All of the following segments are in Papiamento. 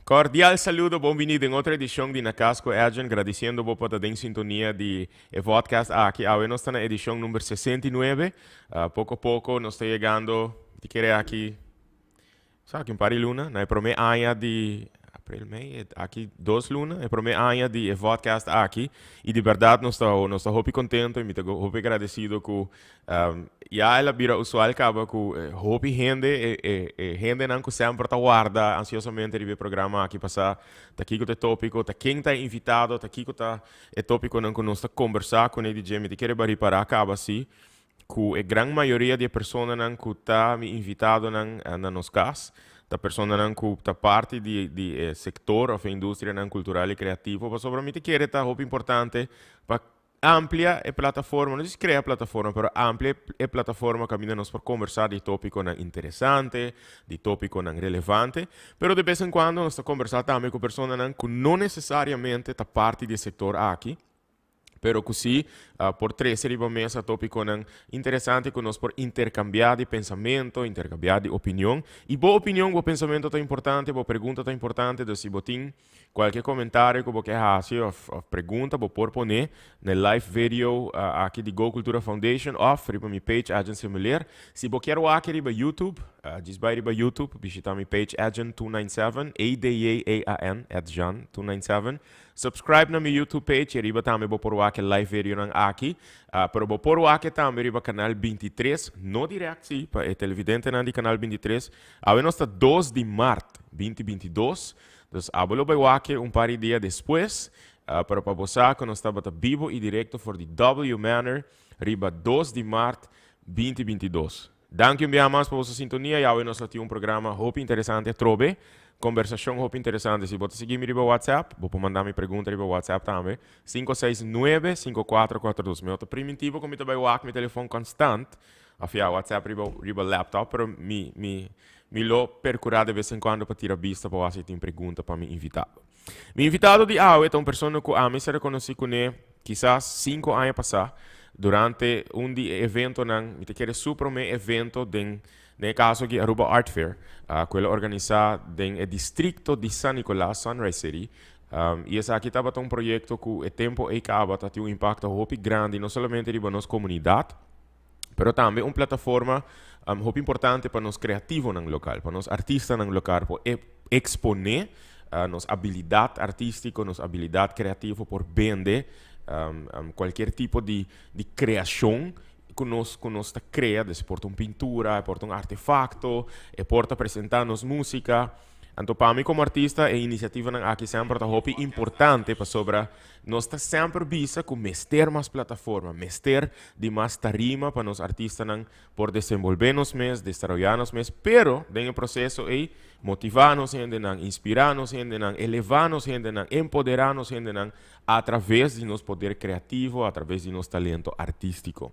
Cordial saludo, bon bini den otro edicion di Na Cas cu Edjean, gradiciendo bo pa ta den sintonia di e vodcast aki. Awe nos ta na edicion number 69. Poco poco nos ta yegando, mi ta kere aki, sa aki un par di luna, na e prome aña di april, mei, aki 2 luna, e prome aña di e vodcast aki. Y di berdad nos ta hopi contento y mi ta hopi agradecido cu ya el a bira usual caba cu hopi hende, e hendenan cu semper ta warda ansiosamente riba e programa aki pa sa ta kico ta e topico, ta ken ta e invitado, ta kico ta e topiconan cu nos ta conversa cu ne di dje. Mi ta kere ripara caba si cu e gran mayoria di e personanan cu ta mi invitadonan na nos cas ta personanan cu ta parti di e sector of e industrianan cultural y creativo, pasobra mi ta kere ta hopi importante pa amplia e plataforma, no djis crea plataforma, pero amplia e plataforma caminda nos por conversa di topiconan interesante, di topiconan relevante, pero de bes en cuando nos ta conversa tambe cu personanan cu no necesariamente ta parti di e sector aki, pero cu si por trece riba mesa topiconan interesante cu nos por intercambia di pensamento, intercambia di opinion. Y bo opinion, bo pensamento ta importante, bo pregunta ta importante, dus si bo tin cualkier comentario cu bo kier haci of pregunta, bo por pone na live video aki di Go Cultura Foundation of riba mi page Edjean Semeleer. Si bo kier wak riba YouTube, djis bay riba YouTube, bishita mi page Edjean 297, Edjean, Edjean 297. Subscribe na mi YouTube page y riba tambe bo por wak live video nan aki. Pero bo por wak tambe riba canal 23, no direct si, pa e televidentenan di canal 23. Awe nos ta 2 di maart 2022. Dus abo lo bay wak un par di dia despues. Pero pa bo sa cu nos tabata bibo y directo for di W Manor riba 2 di maart 2022. Danki un biaha mas pa boso sintonia y awe nos lo tin un programa hopi interesante atrobe. Conversacion hopi interesante. Si bo ta sigui mi riba WhatsApp, bo por manda mi pregunta riba WhatsApp tambe. 569-5442. Mi no ta primitivo cu mi ta bay wak mi telefon constant. Of ja, WhatsApp riba laptop, pero mi lo percura de vez en cuando pa tira bista pa si tin pregunta pa mi invitado. Mi invitado di awe ta un persona cu ami a reconoce cune kisas 5 aña pasa durante un di eventonan, mi ta kere su prome evento den caso aki Aruba Art Fair, cu el a organisa den e districto di San Nicolas, Sunrise City. Y esaki tabata un proyecto cu e tempo ey caba ta tin un impacto hopi grandi, no solamente riba nos comunidad, pero tambe un plataforma hopi importante pa nos creativonan local, pa nos artistanan local, pa expone nos habilidad artistico, nos habilidad creativo, por bende cualkier tipo di creacion cu nos ta crea, dus por ta un pintura, por ta un artefacto, e por ta presenta nos musica. Anto, pa mi como artista, e iniciativanan aki semper ta hopi importante pasobra nos ta semper bisa cu mester mas plataforma, mester di mas tarima pa nos artistanan por desenvolve nos mes, desaroya nos mes, pero den e proceso ey motiva nos hendenan, inspira nos hendenan, eleva nos hendenan, empodera nos hendenan a traves di nos poder creativo, a traves di nos talento artistico.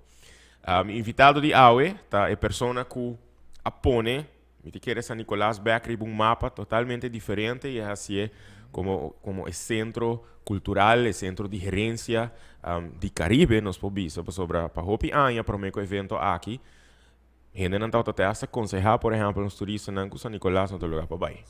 Invitado di awe ta e persona cu a pone, mi ta kere, San Nicolas bek riba un mapa totalmente diferente y asina como e centro cultural, e centro di herencia di Caribe, nos por bisa, pasobra pa hopi aña prome cu e evento aki, hendenan tabata hasta conseha, por ehempel, nos turistanan cu San Nicolas no ta lugar pa bay.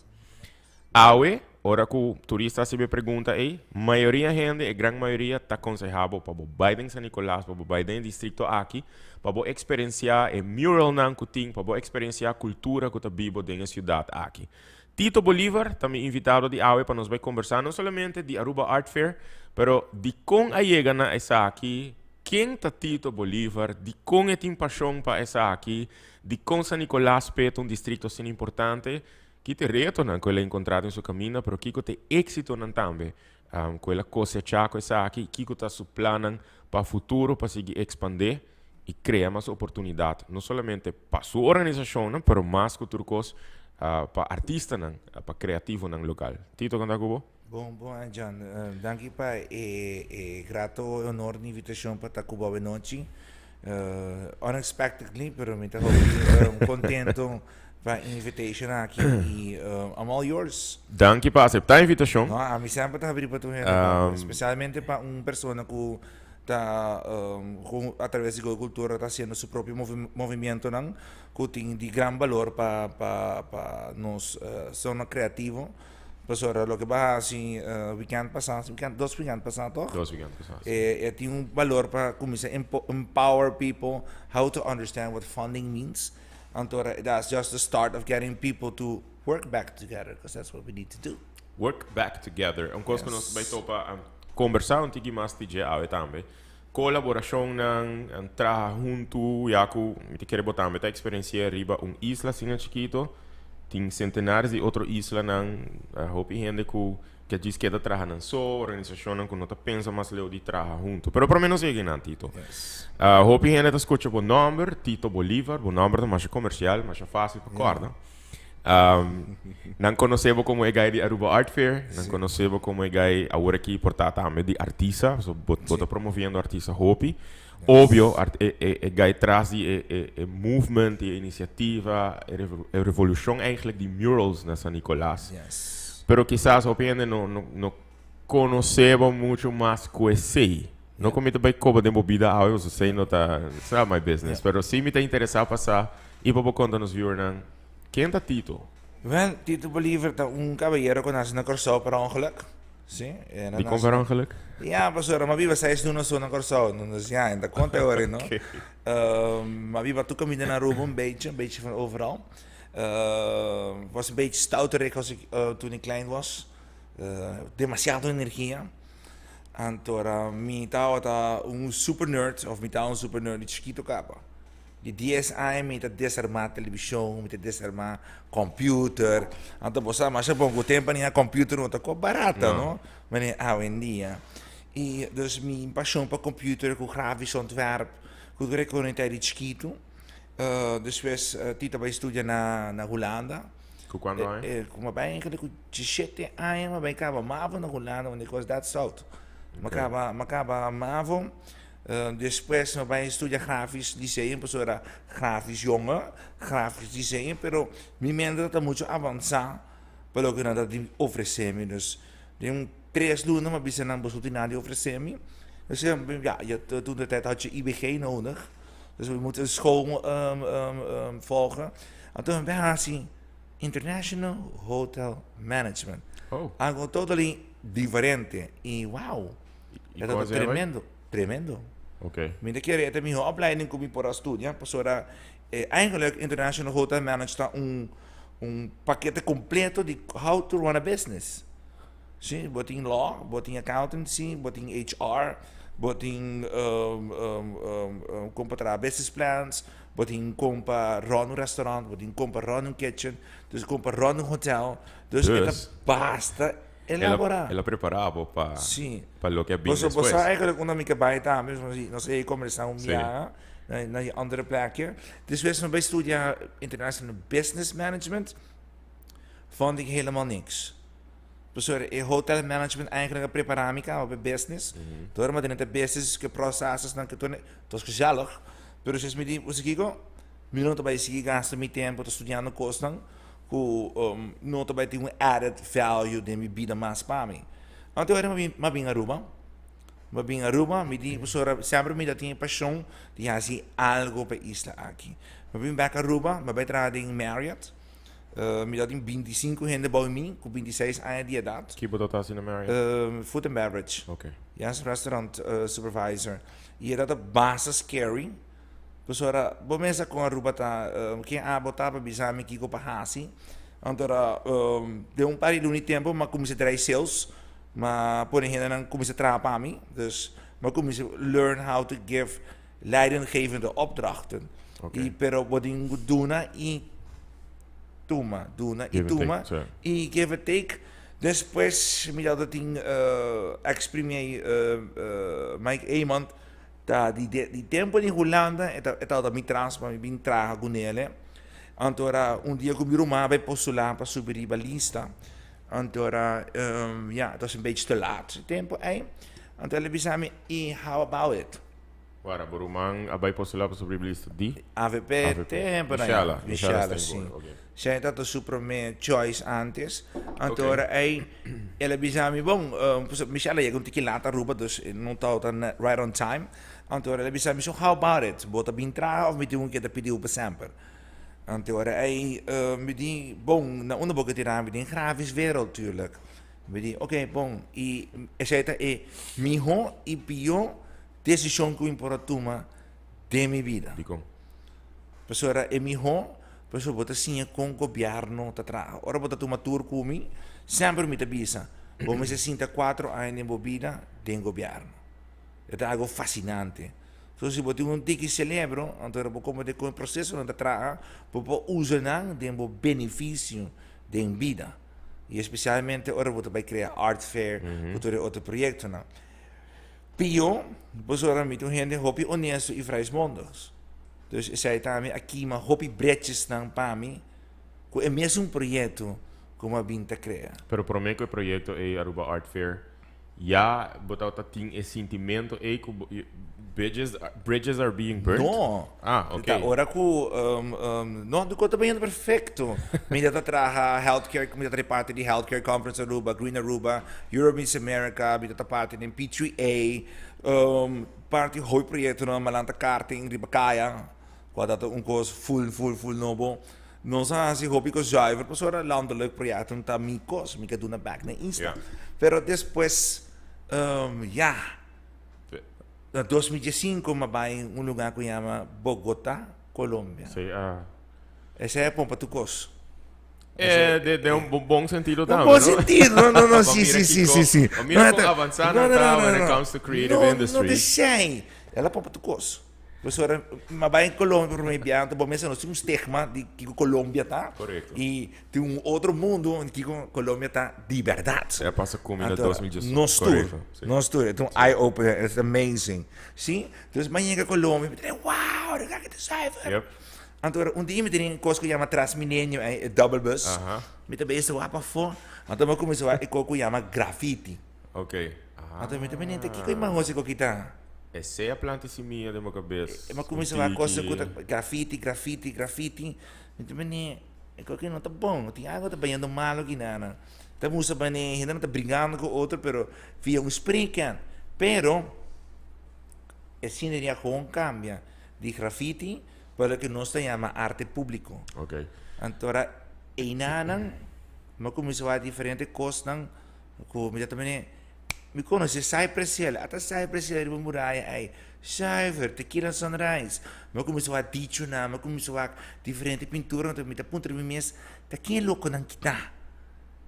Awe, ora cu turista haci e pregunta ey, mayoria hende, e gran mayoria, ta conseha bo pa bo bay den San Nicolas, pa bo bay den districto aki, pa bo experiencia e muralnan cu tin, pa bo experiencia cultura cu ta bibo den e ciudad aki. Tito Bolivar ta mi invitado di awe pa nos bay conversa no solamente di Aruba Art Fair, pero di con a yega na esaki, ken ta Tito Bolivar, di con e tin pasion pa esaki, di con San Nicolas p'e ta un districto asina importante, ki ta e retonan cu el a encontra den su camino, pero kico ta e exitonan tambe cu el a cosecha cu esaki, kico ta su plannan pa futuro pa sigui expande y crea mas oportunidad, no solamente pa su organisacion, pero mas cu tur cos pa artistanan, pa creativonan local. Tito, con ta cu bo? Bon, bon, John. Danki pa e grato honor di invitacion pa ta cu bo anochi. Unexpectedly, pero mi ta contento pa e invitation aki y I'm all yours. Danki pa acepta e invitacion. No, ami semper ta habri pa tur hende, especialmente pa un persona cu ta a traves di Go Cultura ta haciendo su propio movimentonan cu tin di gran valor pa nos zona creativo. Pasobra loke bo a hasi weekend pasá, weekend, dos weekend pasá toch? Dos weekend pasá, si. E tin un balor pa kuminsá empower people how to understand what funding means. Anto that's just the start of getting people to work back together, because that's what we need to do. Work back together. Un kos ku nos bai topa kombersá un tiki mas di dje awe tambe. Kolaborashonnan, traha huntu, ya ku mi ta kere bo tambe ta eksperensi'é riba un isla asina chikito. Tin sentenares di otro islanan, hopi hende ku ke djis keda traha nan so, organisashonnan ku no ta pensa mas leu di traha huntu. Pero promé nos yega einan, Tito. Hopi hende ta skucha bo nòmber, Tito Bolivar. Bo nòmber ta masha komersial, masha fásil pa kòrda. Nan konosé bo komo e guy di Aruba Art Fair, nan konosé bo komo e guy awor aki por ta tambe di artista, so bo bo ta promoviendo artista hopi. Obvio art e e e guy tras di e e e movement i e inisiativa, e revo e revolushon eigenlijk di murals na San Nicolas. Pero kisas hopi hende no no no konosé bo mucho mas ku esei. No ku mi ta bai koba den bo bida awe, pasobra esei no ta, it's not my business. Pero sí mi ta interesá pa sa i pa bo konta nos viewernan, ken ta Tito? Wel, Tito Bolivar ta un kabayero ku nase na Kòrsou per ongeluk. Sí, e na Dikon per ongeluk? Ya, pasobra mi a biba seis luna so na Kòrsou, dus ya, e ta konta e ora, no? Mi a biba tur kaminda na Aruba un bechi, un bechi van overal. Was een beetje stouterig als ik, toen ik klein was. Demasiado energia. Antora mi tabata un super nerd, of mi ta un super nerd di chikito kaba. Di dies aña mi ta desarmá televishon, mi ta desarmá computer. Anto bo sa masha bon ku tempo ania computer no ta ko barata, no? Manera awendia. I dus mi pashon pa computer ku grafisch ontwerp, ku tur e kono di chikito. Despues Tito a bai studia na na Hulanda. Ku kuantu aña? Ku mi bai eigenlijk ku diesshete aña mi bai kaba mavo na Hulanda want ik was dat stout. Mi kaba mi kaba mavo despues mi bai studia grafisch lyceum pasobra era grafisch jongen, grafisch lyceum pero mi mente tabata mucho avansa pa loke nan ta ofrece mi dus den un tres luna mi a bisa nan boso tin nada di ofrece mi. Dus ya toen de tijd had je IBG nodig. Dus we moeten school volgen. En toen ben ik International Hotel Management. Oh. Algo totally diferente. Y wow. Y Dat is tremendo. Tremendo. Oké. Mi ta kere, e ta mi opleiding ku mi por a studia. Pasobra eh, eigenlijk International Hotel Management ta un, un pakete completo di how to run a business. Sí, bo tin law, bo tin accountancy, bo tin HR, bo tin kon pa traha business plans, bo tin kon pa run un restaurant, bo tin kon pa run un kitchen, dus kon pa run un hotel. Dus e ta basta elaborá. El a prepará bo pa Sí. pa loke a bin Bo despues. sa eigenlijk unda mi ke bai tambe, nos a kombersá un biaha na e andere plekje. Despues mi bai studia International Business Management, vond ik helemaal niks. Pasobra e hotel management eigenlijk a prepara mi kaba pa e business. Door mi a drenta e business ku e procesnan ku tur, het was gezellig. Pero despues mi di, bo sa kiko? Mi no ta bai sigui gasta mi tempo ta studiando kosnan ku no ta bai tin un added value den mi bida mas pa mi. Anto ora mi a bin Aruba, mi a bin Aruba, mi di, pasobra semper mi ta tin e pashon di hasi algo pa e isla aki. Mi a bin bek Aruba, mi a bai traha den Marriott. Mi ta tin 25 hende bou mi ku 26 aña di edat. Ki bo ta hasi na Marriott? Food and beverage. Ok. Yes, restaurant supervisor. I e ta basta scary. Pasobra bo mesa kon Aruba ta, ken abo ta pa bisa mi kiko pa hasi. Anto ora den un par di luna di tempo mi a kuminsá drai sales. Mi a pone hendenan kuminsá traha pa mi. Dus mi a kuminsá learn how to give leidinggevende opdrachten. Ok. I pero bo tin ku duna i tuma, duna i Give and take, tuma sí. i give and take. Despues mi tabata tin ex premier Mike Eman ta di di tempo di Hulanda e ta e tabata mi tras pa mi bin traha ku nele. Anto ora un dia ku mi ruman a bai postula pa subi riba lista, anto ora ya, het was een beetje te laat e tempo ei. Anto el a bisa mi, i how about it? Wara, bo ruman a bai postulá pa su riblista di? Avp, Avp. tempo na Michela, ya. Michela Michela, si. Steenvoorde, oké. Zij tabata su promé choice antes. Anto Oké. ora ei, el a bisa mi, bon, pasobra Michela a yega un tiki laat Aruba, dus e no tabata net right on time. Anto ora el a bisa mi, so how about it? Bo ta bin traha of mi tin un ke ta pidi bo pa semper? Anto ora ei, mi di, bon, na unda bo ke tira mi? Den grafisch wereld tuurlijk. Mi di, ok, bon, i esei ta e mihó i pió desishon ku mi por a tuma den mi bida. Dikon? Pasobra e mihó, pasobra bo ta siña kon gobièrnu ta traha. Ora bo ta tuma tur ku mi, semper mi ta bisa, bo mester sinta kuatro aña den bo bida den gobièrnu. E ta algo fasinante. So si bo tin un tiki celebro, anto ora bo komprende kon e prosesonan ta traha, bo por usa nan den bo benefisio den bida. I espesialmente ora bo ta bai krea art fair ku tur e otro proyektonan. Pio, pasobra mi ta un hende hopi honesto i vrijsmondig. Dus esei tambe a kima hopi brechesnan pa mi ku e mesun proyekto ku mi a bin ta krea. Pero promé ku e proyekto ei Aruba Art Fair Ya bo tabata tin e sintimento ey cu bridges, bridges are being burnt? No. Ah, ok. Ta ora cu, um, um, no, di cu ta bayendo perfecto. Mi ta traha healthcare, mi ta parti di Healthcare Conference Aruba, Green Aruba, Europe Meets America, mi ta parti den P3A, um, parti hopi proyectonan, Malanta Karting riba caya, cu a data un cos full, full, full nobo. Nos a hasi hopi kos zuiver pasobra landelijk projecten ta mi kos, mi ke duna bek na Insta. Pero despues, um, ya, na 2015 mi a bai un lugar ku yama Bogota, Colombia. Sí, ah. Esei a pompa tur kos. Eh, de, de un bon sentido Un tambe, bon no? sentido, no, no, no, Pa sí, mira sí, sí, kiko, sí, sí. pa mira No, kon ta- avanzá no, nan no, ta no, when no, it no. comes to creative No, no industry. te sei. El a pompa tur kos. Pasobra mi a bai en Colombia prome biaha, anto bo mester nos tin un stigma di kiko Colombia ta. Correcto. Y tin un otro mundo di kiko Colombia ta di berdad. E a pasa cu mi na Anto, 2018. nos tur, Correcto, si. nos tur. E ta un eye opener, it's amazing. Si, entonces mi a yega Colombia, mi ta di, wow, de kaki ta zuiver. Yep. Anto un dia mi tene un cos cu yama Transmilenio, e double bus. Mi ta bezig wak pafó, anto mi a cuminsa wak e cos cu yama graffiti. Ok. Ah. Anto mi ta pendiente, kiko e mahos e kokita? Esei a planta e simia den bo kabes. E ma kuminsá wak kosa ku ta grafiti, grafiti, grafiti. Mi ta pendiente, e koki no ta bon, tin algo ta bayendo malo aki nana. Ta musa bane, hendenan ta brigando ku otro, pero via un spray can. Pero, e sineria gewoon kambia di grafiti pa loke nos ta yama arte públiko. Ok. Anto ora einanan, mi a kuminsá wak diferente kosnan Ku mi ta mene, mi konosé Cypress Hill, ata Cypress Hill riba muraya ei, Cypher, Tequila Sunrise. Mi a kuminsá wak dichonan, mi a kuminsá wak diferente pinturanan, anto mi ta puntra mi mes, ta ken e lokonan kita?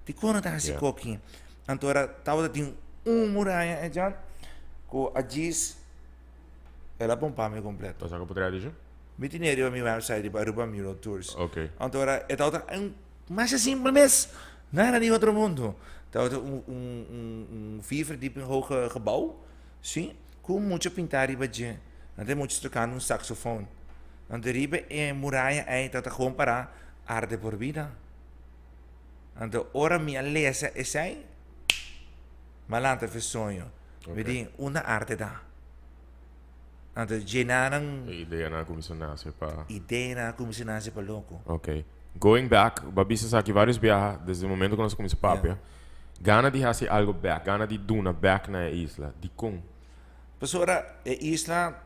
Dikon nan ta hasi koki? Anto ora tabata tin un muraya eja ku a djis el a pompa mi kompleto. Bo sa ku por traha dicho? Mi tene riba mi website riba Aruba Mural Tours. Ok. Anto ora e tabata un Masha simpel mes, nada di otro mundo. Tabata un, un, un, un vier verdieping hoge gebouw, sí, cu mucha pinta riba dje. Nan tin mucha tocando un saxofoon. Anto riba e muraya ei tabata gewoon para Arte por Vida. Anto ora mi a lesa esei, mi a lanta fe soño. Mi di, unda arte ta? Anto djenanan. E ideanan a cuminsa nace pa. Ideanan a cuminsa nace pa loco. Ok. Going back, bo a bisa esaki varios biaha desde e momento cu nos a cuminsa papia. Gana di haci algo back, gana di duna back na e isla. Dicon? Pasobra e isla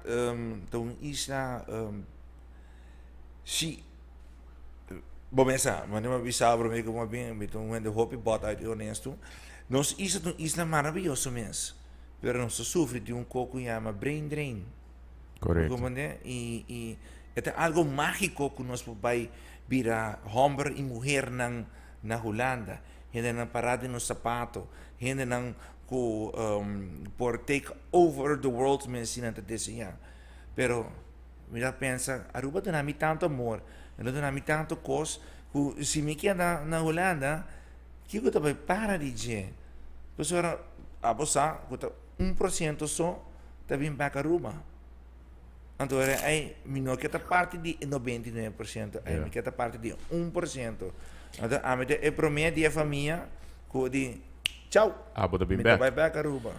ta un isla, si bo mes sa, manera mi a bisa prome cu mi a bin, mi ta un hende hopi bot uit y honesto. Nos isla ta un isla maraviyoso mes. Pero nos ta sufri di un ko ku yama brain drain. Korekto. Comprende? I, i e ta algo mágiko ku nos por bai bira hòmber i muhernan na Hulanda. Hendenan pará den nos sapato. Hendenan ku um, por take over the world mes si nan ta deseá. Pero mi ta pensa, Aruba duna mi tantu amor, e lo duna mi tantu kos, ku si mi keda na Hulanda, Kiko ta bai para di dje? Pasobra abo sa ku ta 1% so ta bin bek Aruba. Anto ora ei mi no ke ta parti di e 99% ei, mi ke ta parti di 1%. Anto ami ta e promé di e famia ku di chau, Abo ta bin mi ta bek. bai bek Aruba.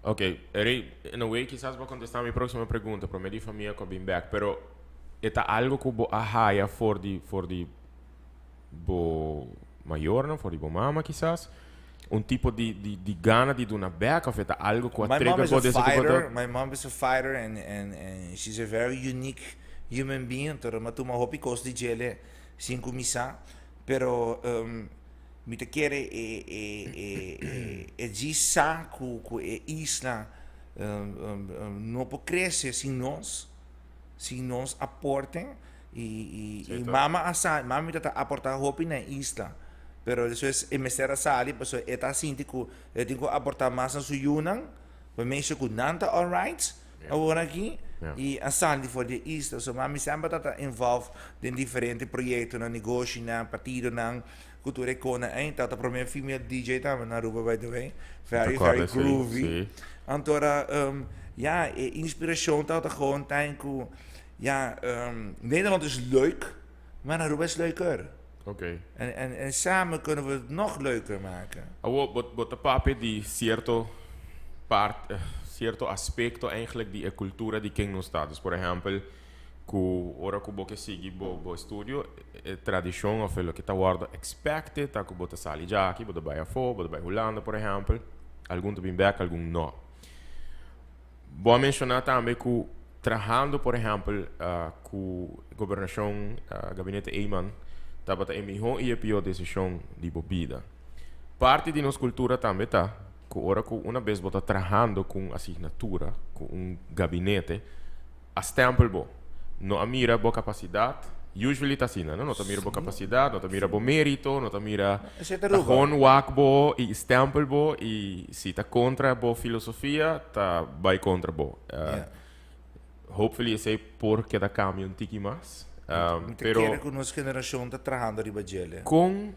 Ok, Rey, in a way kisas bo a kontestá mi próksimo pregunta, promé di famia ku a bin bek, pero e ta algo ku bo a haya for di for di bo mayornan, for di bo mama kisas, un tipo di, di, di gana di duna bek of e ta algo ku a My mom trigger is bo a desde ku bo fighter, ta. my mom is a fighter and, and, and she's a very unique human being, pero mi a tuma hopi kos di djele sin ku mi sa, pero um, Mi ta kere e e e e e djis sa ku ku e isla no por krese sin nos, sin nos aporte i i i mama a sa mama mi ta aporta hopi na e isla pero despues e mester a sali pasobra e ta sinti ku e tin ku aporta mas na su yunan pa make sure ku nan ta alright awor aki i a sali for di e isla. So mami semper ta ta involve den diferente proyektonan, negoshinan, partidonan. Cu tur e cona ey ta ta prome female DJ tambe na Aruba by the way. Very very groovy. Anto ora um, ja, e inspiracion ta ta gewoon time cu ja, um, Nederland is leuk, maar Aruba is leuker. Oké. En, en, en samen kunnen we het nog leuker maken. Awo, bo, bo ta papia di cierto part, eh, cierto aspecto eigenlijk di e cultura di ken nos ta. Dus por ehempel, Ku ora ku bo ke sigui bo bo estudio, e tradishon òf e loke ta wòrdu expected ta ku bo ta sali djaki, bo ta bai afó, bo ta bai Hulanda por ehèmpel. Algun ta bin bèk, algun nò. Bo a menshoná tambe ku trahando por ehèmpel ku gobernashon, Gabinete Eman, tabata e mihó i e pió desishon di bo bida. Parti di nos kultura tambe ta ku ora ku una bes bo ta trahando ku un asignatura, ku un gabinete, A stempel bo. No a mira bo capacidad. Usually ta asina, no? No ta mira bo capacidad, no ta mira bo merito, no ta mira... Esei ta Ta Aruba. gewoon wak bo y stempel bo y si ta contra bo filosofia, ta bay contra bo. Ja. Hopefully esei por keda cambia un tiki mas. Mi ta Pero kere cu nos generacion ta trahando riba djele. Con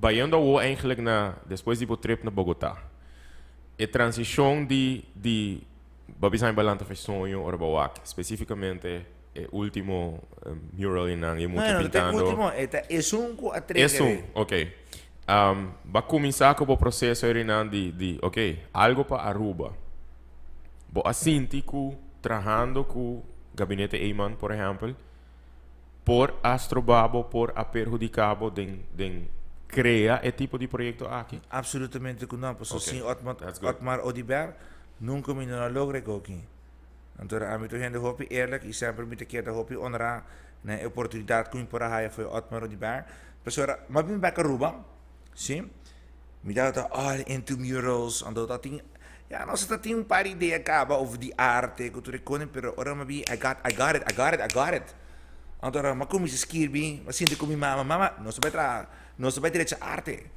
bayendo awo eigenlijk na despues di bo trip na Bogota, e transicion di di Bo bisa mi ba lanta fe soño ora bo wak specificamente e ultimo mural einan e mucha No, no ta e pintando. ultimo, e ta esun cu a trigger Esun, e. ok. Ba cuminsa cu bo proceso einan di di ok, algo pa Aruba. Bo a sinti cu trahando cu Gabinete Eman por ehempel por a stroba bo, por a perhudica bo den den crea e tipo di proyecto aki? Absolutamente cu no, pasobra Ok, sin Otmar that's good. Otmar Oduber Nunca mi no a logra e koki. Anto ami ta un hende hopi eerlijk y semper mi ta keda hopi honra na e oportunidad cu mi por a haya for e Otmar Oduber. Pasobra mi a bin bek Aruba, si, mi tabata all into murals, anto ta tin, ya nos ta tin un par idea caba over di arte cu tur e cosnan, pero ora mi a bin I got, I got it, I got it, I got it. Anto ora mi a cuminsa skirbi, mi a sinti cu mi mama, mama nos ta bay traha, nos ta bay drecha arte.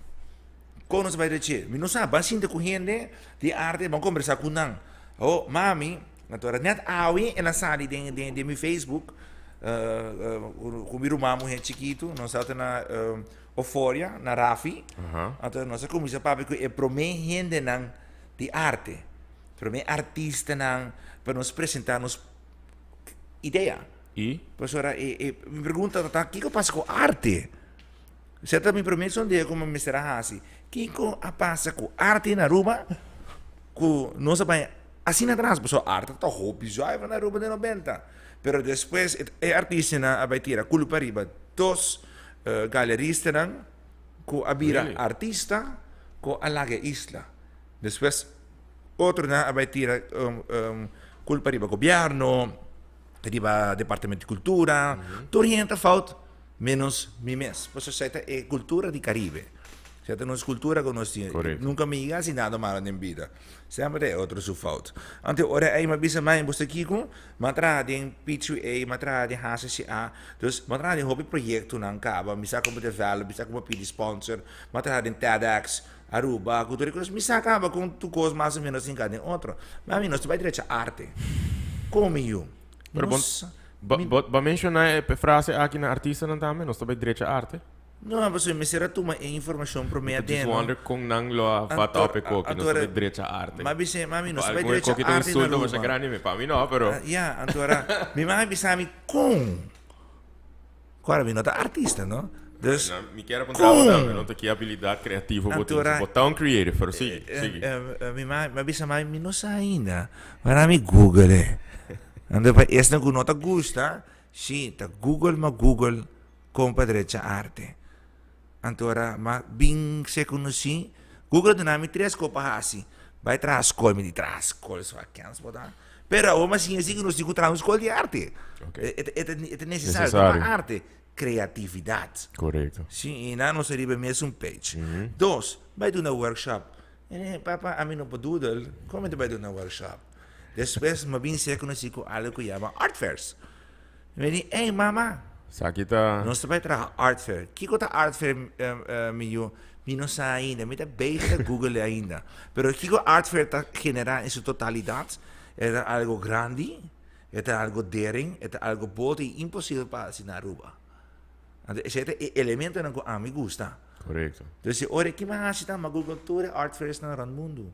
Kon nos bai reche? Mi no sa, ban sinta ku hende di arte, ban kombersá ku nan. Oh, mami, anto era net awe el a sali den den den mi Facebook ku mi ruman muhé chikitu, nos tabata na Oforia, na Rafi. Anto nos a kuminsá papia ku e promé hendenan di arte, promé artistanan pa nos presentá nos idea. I? Pasobra e e mi pregunta ta, kiko pasa ku arte? Esei ta mi promé sondeo ku mi mester a hasi. Kiko a pasa ku arte na Aruba ku nos a bai asina atras? Pasobra arte ta hopi zuiver na Aruba den nobenta. Pero despues e artistanan a bai tira kulpa riba dos galeristanan ku a bira artista ku a laga e isla. Despues otronan a bai tira kulpa riba gobièrnu, riba departamento di kultura. Tur hende ta fout. Menos mi mes. Pasobra esei ta e cultura di Caribe. Esei ta nos cultura cu nos tin. Correcto. Nunca mi yega haci nada malo den bida. Semper ta e otro su fout. Anto ora ey mi a bisa mai, bo sa kico? Mi a traha den P2A, mi a traha den HCCA. Dus mi a traha den hopi proyectonan caba. Mi sa como develop, mi sa como pidi sponsor. Mi a traha den TEDx Aruba, cu tur e cos. Mi sa caba con tur cos mas o menos hinca den otro. Mami, nos ta bay drecha arte. Como mi yu? Pero bon, Nos, ba, ba, ba menciona e frase aki na artistanan tambe, nos ta bay drecha arte. No, pasobra mi mester a tuma e informacion prome Mi ta just adeno. wonder con nan lo a vat Anto, op e koki, nos ta anto, bay drecha arte. Ma bis'é, mami, nos Pa ta bay algun e drecha koki ta un arte na insulto masha Aruba. grandi, mi pa mi no, pero. Ah, ya, anto ora, mi mami bisa mi, con? Kora, mi no ta artista, no? Dus, Na, mi kier a puntra bo con? tambe, no ta ki habilidad creativo bo Anto tin. ora, Bo ta un creative, pero sigui, sigui. mi mami, mi a bisa mami, mi no sa ainda, maar mi google e. Anto pa esnan ku no ta gusta, si, ta google ma google kon pa drecha arte. Anto ora ma bin se konosí, google a duna mi tres kos pa hasi. Bai traha skol, mi di traha skol so a kens bo ta. Pero awor mi a siña si ku nos tin ku traha un skol di arte. Ok. E ta e ta e ta nesesario pa Nesesario. arte. creatividad. Correcto. Si, y nan nos riba mesun page. Dos, bay duna workshop. E papa, ami no por doodle, con mi ta bay duna workshop? Despues mi a bin ser conoci cu algo cu yama art fairs. Mi di, ey mama, Esaki ta. Nos ta bay traha art fair. Kico ta art fair, mi yu? Mi no sa ainda. Mi ta bezig ta google ainda. Pero kico art fair ta genera en su totalidad? E ta algo grandi, e ta algo dering, e ta algo boto y imposibel pa haci na Aruba. Anto esey ta e elementonan cu ami gusta. Correcto. Entonces ora ki mi a haci ta, mi a google tur e art fairsnan rond mundo.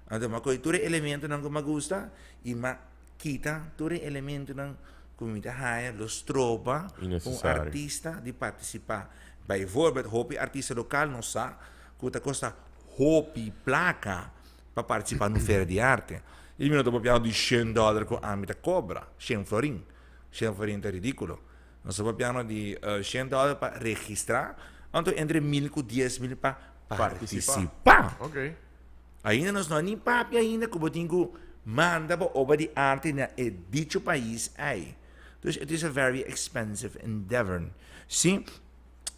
Anto mi a coge tur e elementonan cu mi a gusta y mi a kita tur e elementonan cu mi ta haya lo stroba un artista di participa. Bijvoorbeeld, hopi artista local no sa cu ta costa hopi placa pa participa na un feria di arte. Y mi no ta papiando di shen dollar cu ami ta cobra, shen florin. Shen florin ta ridiculo. Nos ta papiando di shen dollar pa registra, anto entre mil cu 10,000 pa participa. Ainda nos no a ni papia ainda cu bo tin cu manda bo obra di arte na e dicho pais ey. Dus it is a very expensive endeavor. Si,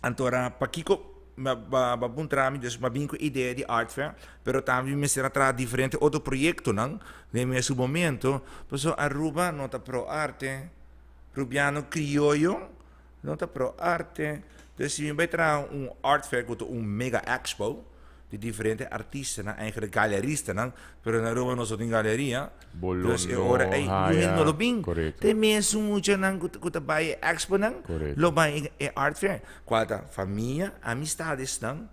antora pakico ba ba puntra mi, dus m'a bin cu idea di art fair, pero tambe mi mester a traha diferente otro proyectonan den mesun momento, pasobra Aruba no ta pro arte, Rubiano crioyo no ta pro arte. Dus si mi bai traha un art fair cu ta un mega expo di diferente artistanan, eigenlijk galeristanan, pero na Aruba nos no tin galeria. Bo lo Dus e ora no ey muher no haya, lo bin. correcto. Te mesun muchanan cu ta bai e exponan Correcto. lo bai e art fair. Cual ta famia, amistadesnan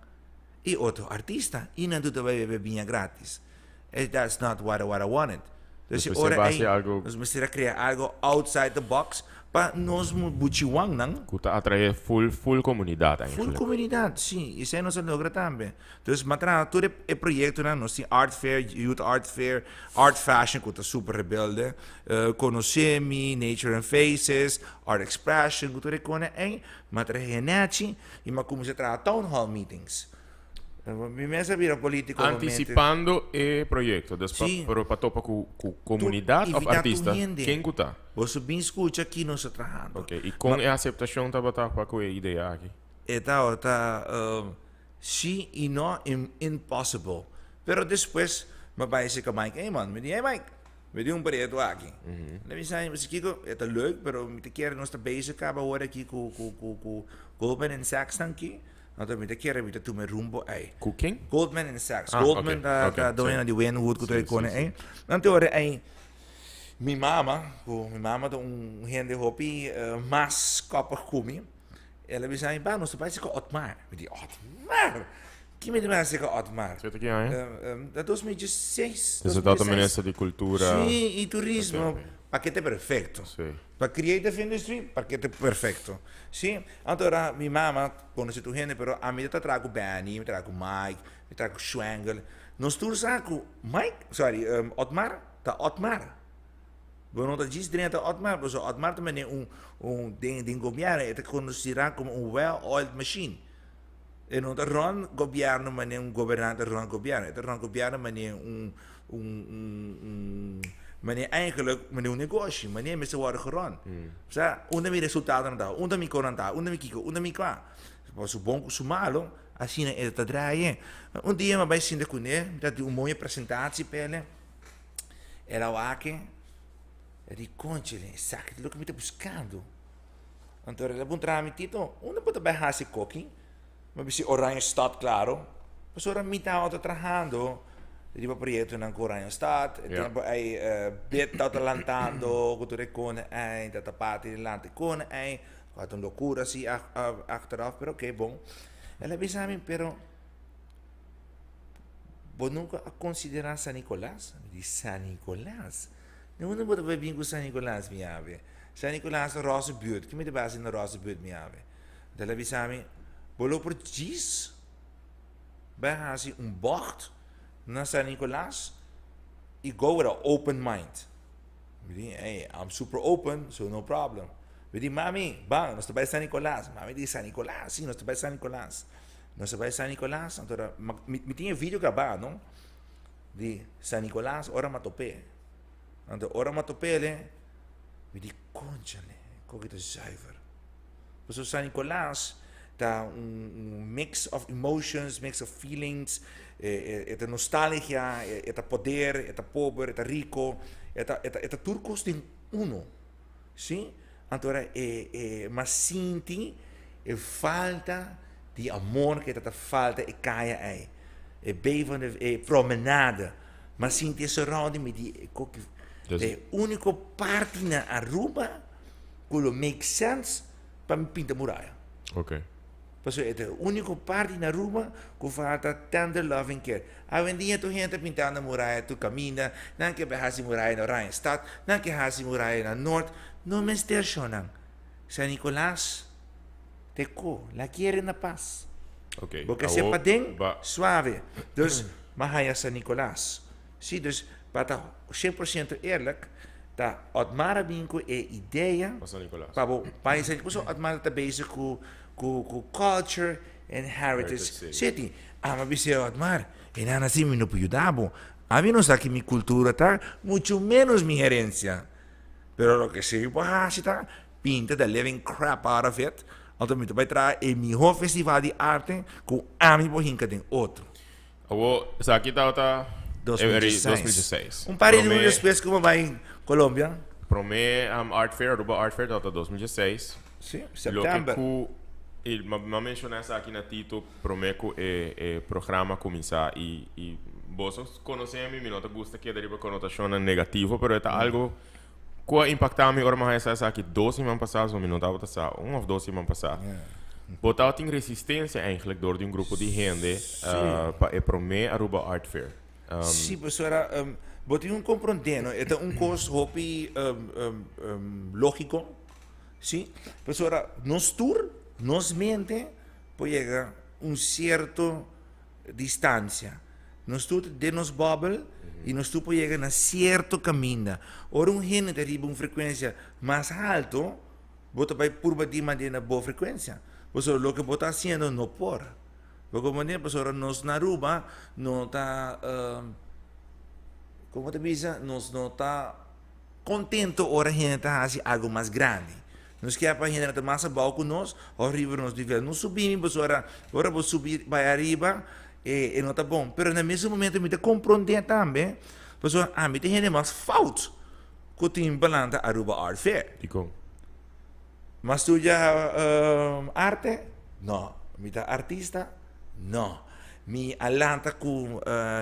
y otro artista. Y nan tur ta bai bebe biña gratis. That's not what I wanted. Dus Nos e ora mester ey base algo nos mester a crea algo outside the box pa nos buchiwannan. Cu ta atrae full, full comunidad Full eigenlijk. comunidad, si. Esey nos a logra tambe. Dus m'a traha tur e proyectonan. Nos tin Art Fair, Youth Art Fair, Art Fashion cu ta super rebelde, Conoce Mi, Nature and Faces, Art Expression, cu tur e cona ey. M'a traha nechi y m'a cuminsa traha town hall meetings. Mi mes a bira político. Anticipando e proyecto, dus pa, Sí. pero pa topa cu, cu comunidad of Invita tur artista, hende. ken cu ta? Boso bin scucha ki nos ta trahando. Ok, y con e aceptacion tabata pa cu e idea aki? E tabata si y no impossible. Pero despues mi a bay cerca Mike Eman. Mi di, hey Mike, mi tin un proyecto aki. Mi bisa, mi bisa, Kiko, e ta leuk, pero mi ta kier nos ta bezig caba awor aki cu, cu, cu, cu Goldman and Sachs nan aki. Anto mi ta kere mi ta tuma e rumbo ei. Ku ken? Goldman and Sachs. Ah, Goldman ok, ta, ok, ta sí. doño di Wynwood ku tur Sí, e kone sí, ei. Anto ora ei mi mama, ku mi mama ta un hende hopi mas koppig ku mi, el a bisa mi, Ba, nos ta bai seka Otmar. Mi di, Otmar? Ki mi ta bai seka Otmar? Esei ta ki aña? Ta 2016. Esei tabata minister di kultura. Sí, i turismo. Ok, ok. Pakete perfecto. Sí. Pa creative industry, pakete perfecto. Sí, anto ora mi mama conoce tur hende, pero ami ta traha cu Benny, mi traha cu Mike, mi traha cu Schwengel. Nos tur sa cu Mike, sorry, Otmar ta Otmar. Bo no ta djis drenta Otmar, pasobra Otmar ta mane un, un, den, den gobierno e ta conocirá como un well-oiled machine. E no ta rond gobierno mane un gobernante rond gobierno, e ta rond gobierno mane un, un, un, un, mane eigenlijk mane un negoshi, mane mester worde gerond. Sa, unda mi resultadonan ta, unda mi konan ta, unda mi kiko, unda mi kua. Pa su bon ku su malo, asina e ta draai. Un dia mi a bai sinta kuné, mi ta di un mooie presentatie p'ele, el a wak, el di, Conchele, esaki ta loke mi ta buskando. Anto el a puntra mi, Tito, unda bo ta bai hasi koki? Mi a bisa, Oranjestad, klaro. Pasobra mi tabata trahando riba proyektonan ku Oranjestad. E tempu ei bit tabata lantando ku tur e kone ei, tabata parti di lanta e kone ei. Tabata un lokura asi achteraf, pero oké, bon. El a bisa mi, pero bo nunka a konsiderá San Nicolas? Mi di, San Nicolas? Di unda bo ta bai bin ku San Nicolas, mi awe? San Nicolas ta roze buurt. Ki mi ta bai hasi na roze buurt, mi awe? Anto el a bisa mi, Bo lo por djis bai hasi un bocht na San Nicolas i go with a open mind. Mi di, Hey, I'm super open, so no problem. Mi di, Mami, ban, nos ta bai San Nicolas. Mami di, San Nicolas? Si, nos ta bai San Nicolas. Nos ta bai San Nicolas, anto mi tin e video grabá, no? Di San Nicolas ora m'a top'é. Anto ora m'a top'é, mi di, Conchale, koki ta zuiver. Pasobra San Nicolas ta un mix of emotions, mix of feelings, e ta nostalgia, e ta poder, e ta pober, e ta rico, e ta e ta tur cos den uno. Si? Anto ora e e mas sinti e falta di amor ke ta ta falta e kaya ei. E bay van de e promenade. Mas sinti e surrounding mi di e koki e unico parti na Aruba ku lo make sense pa mi pinta muraya. Ok. Pasobra e ta e unico parti na Aruba ku falta tender loving care. Awendia tur hende ta pintando muraya tur kaminda, nan ke bai hasi muraya na Oranjestad, nan ke hasi muraya na Noord, no mester shownan. San Nicolas te ko, la kiere na pas. Ok. Bo ke ser paden, suave. Dus, m'a haya San Nicolas. Si, dus, pa ta 100% eerlijk, ta Otmar a bin ku e idea Pa San Nicolas. pa bo bai San Nicolas. Pasobra Otmar ta bezig ku ku ku culture and heritage Heritage city. city. Ami a bis'é, Otmar, e nan así mi no por yuda bo. Ami no sa ki mi kultura ta, muchu ménos mi herensia. Pero loke sí mi por hasi ta pinta the living crap out of it. Anto mi ta bai traha e mihó festival di arte ku ami por hinka den otro. Awor, esaki tabata 2016. 2016. Un par di luna despues ku mi a bai Colombia. Promé Art Fair, Aruba Art Fair tabata 2016. Sí, september. Loke ku, i mi a menshoná esaki na Tito promé ku e e programa kuminsá i i boso konosé mi, mi no ta gusta keda riba konotashonnan negativo, pero e ta algu ku a impaktá mi ora mi a haña sa esaki dos siman pasá, so mi no tabata sa un òf dos siman pasá. Bo tabatin resistensia eigenlijk dor di un grupo di hende pa e promé Aruba Art Fair. Sí, pasobra bo tin un komprondé, no? E ta un kos hopi lógiko, sí? Pasobra nos tur, nos mente por yega un sierto distansia. Nos tur ta den nos bòbel i nos tur por yega na sierto kaminda. Ora un hende ta riba un frekuensia mas halto, bo ta bai purba di manera na bo frekuensia. Pasobra loke bo ta hasiendo no por. Bo comprende? Pasobra nos na Aruba no ta, como ta bisa, nos no ta contento ora hende ta haci algo mas grandi. Nos kier pa hende ta mas abao cu nos of riba nos nivel. No subi mi pasobra ora bo subi bai ariba e no ta bon. Pero na mesun momento mi ta comprende tambe pasobra ami ta hende mas fout cu tin balanta Aruba Art Fair. Dicon? M'a studia arte? No. Mi ta artista? No. Mi a lanta ku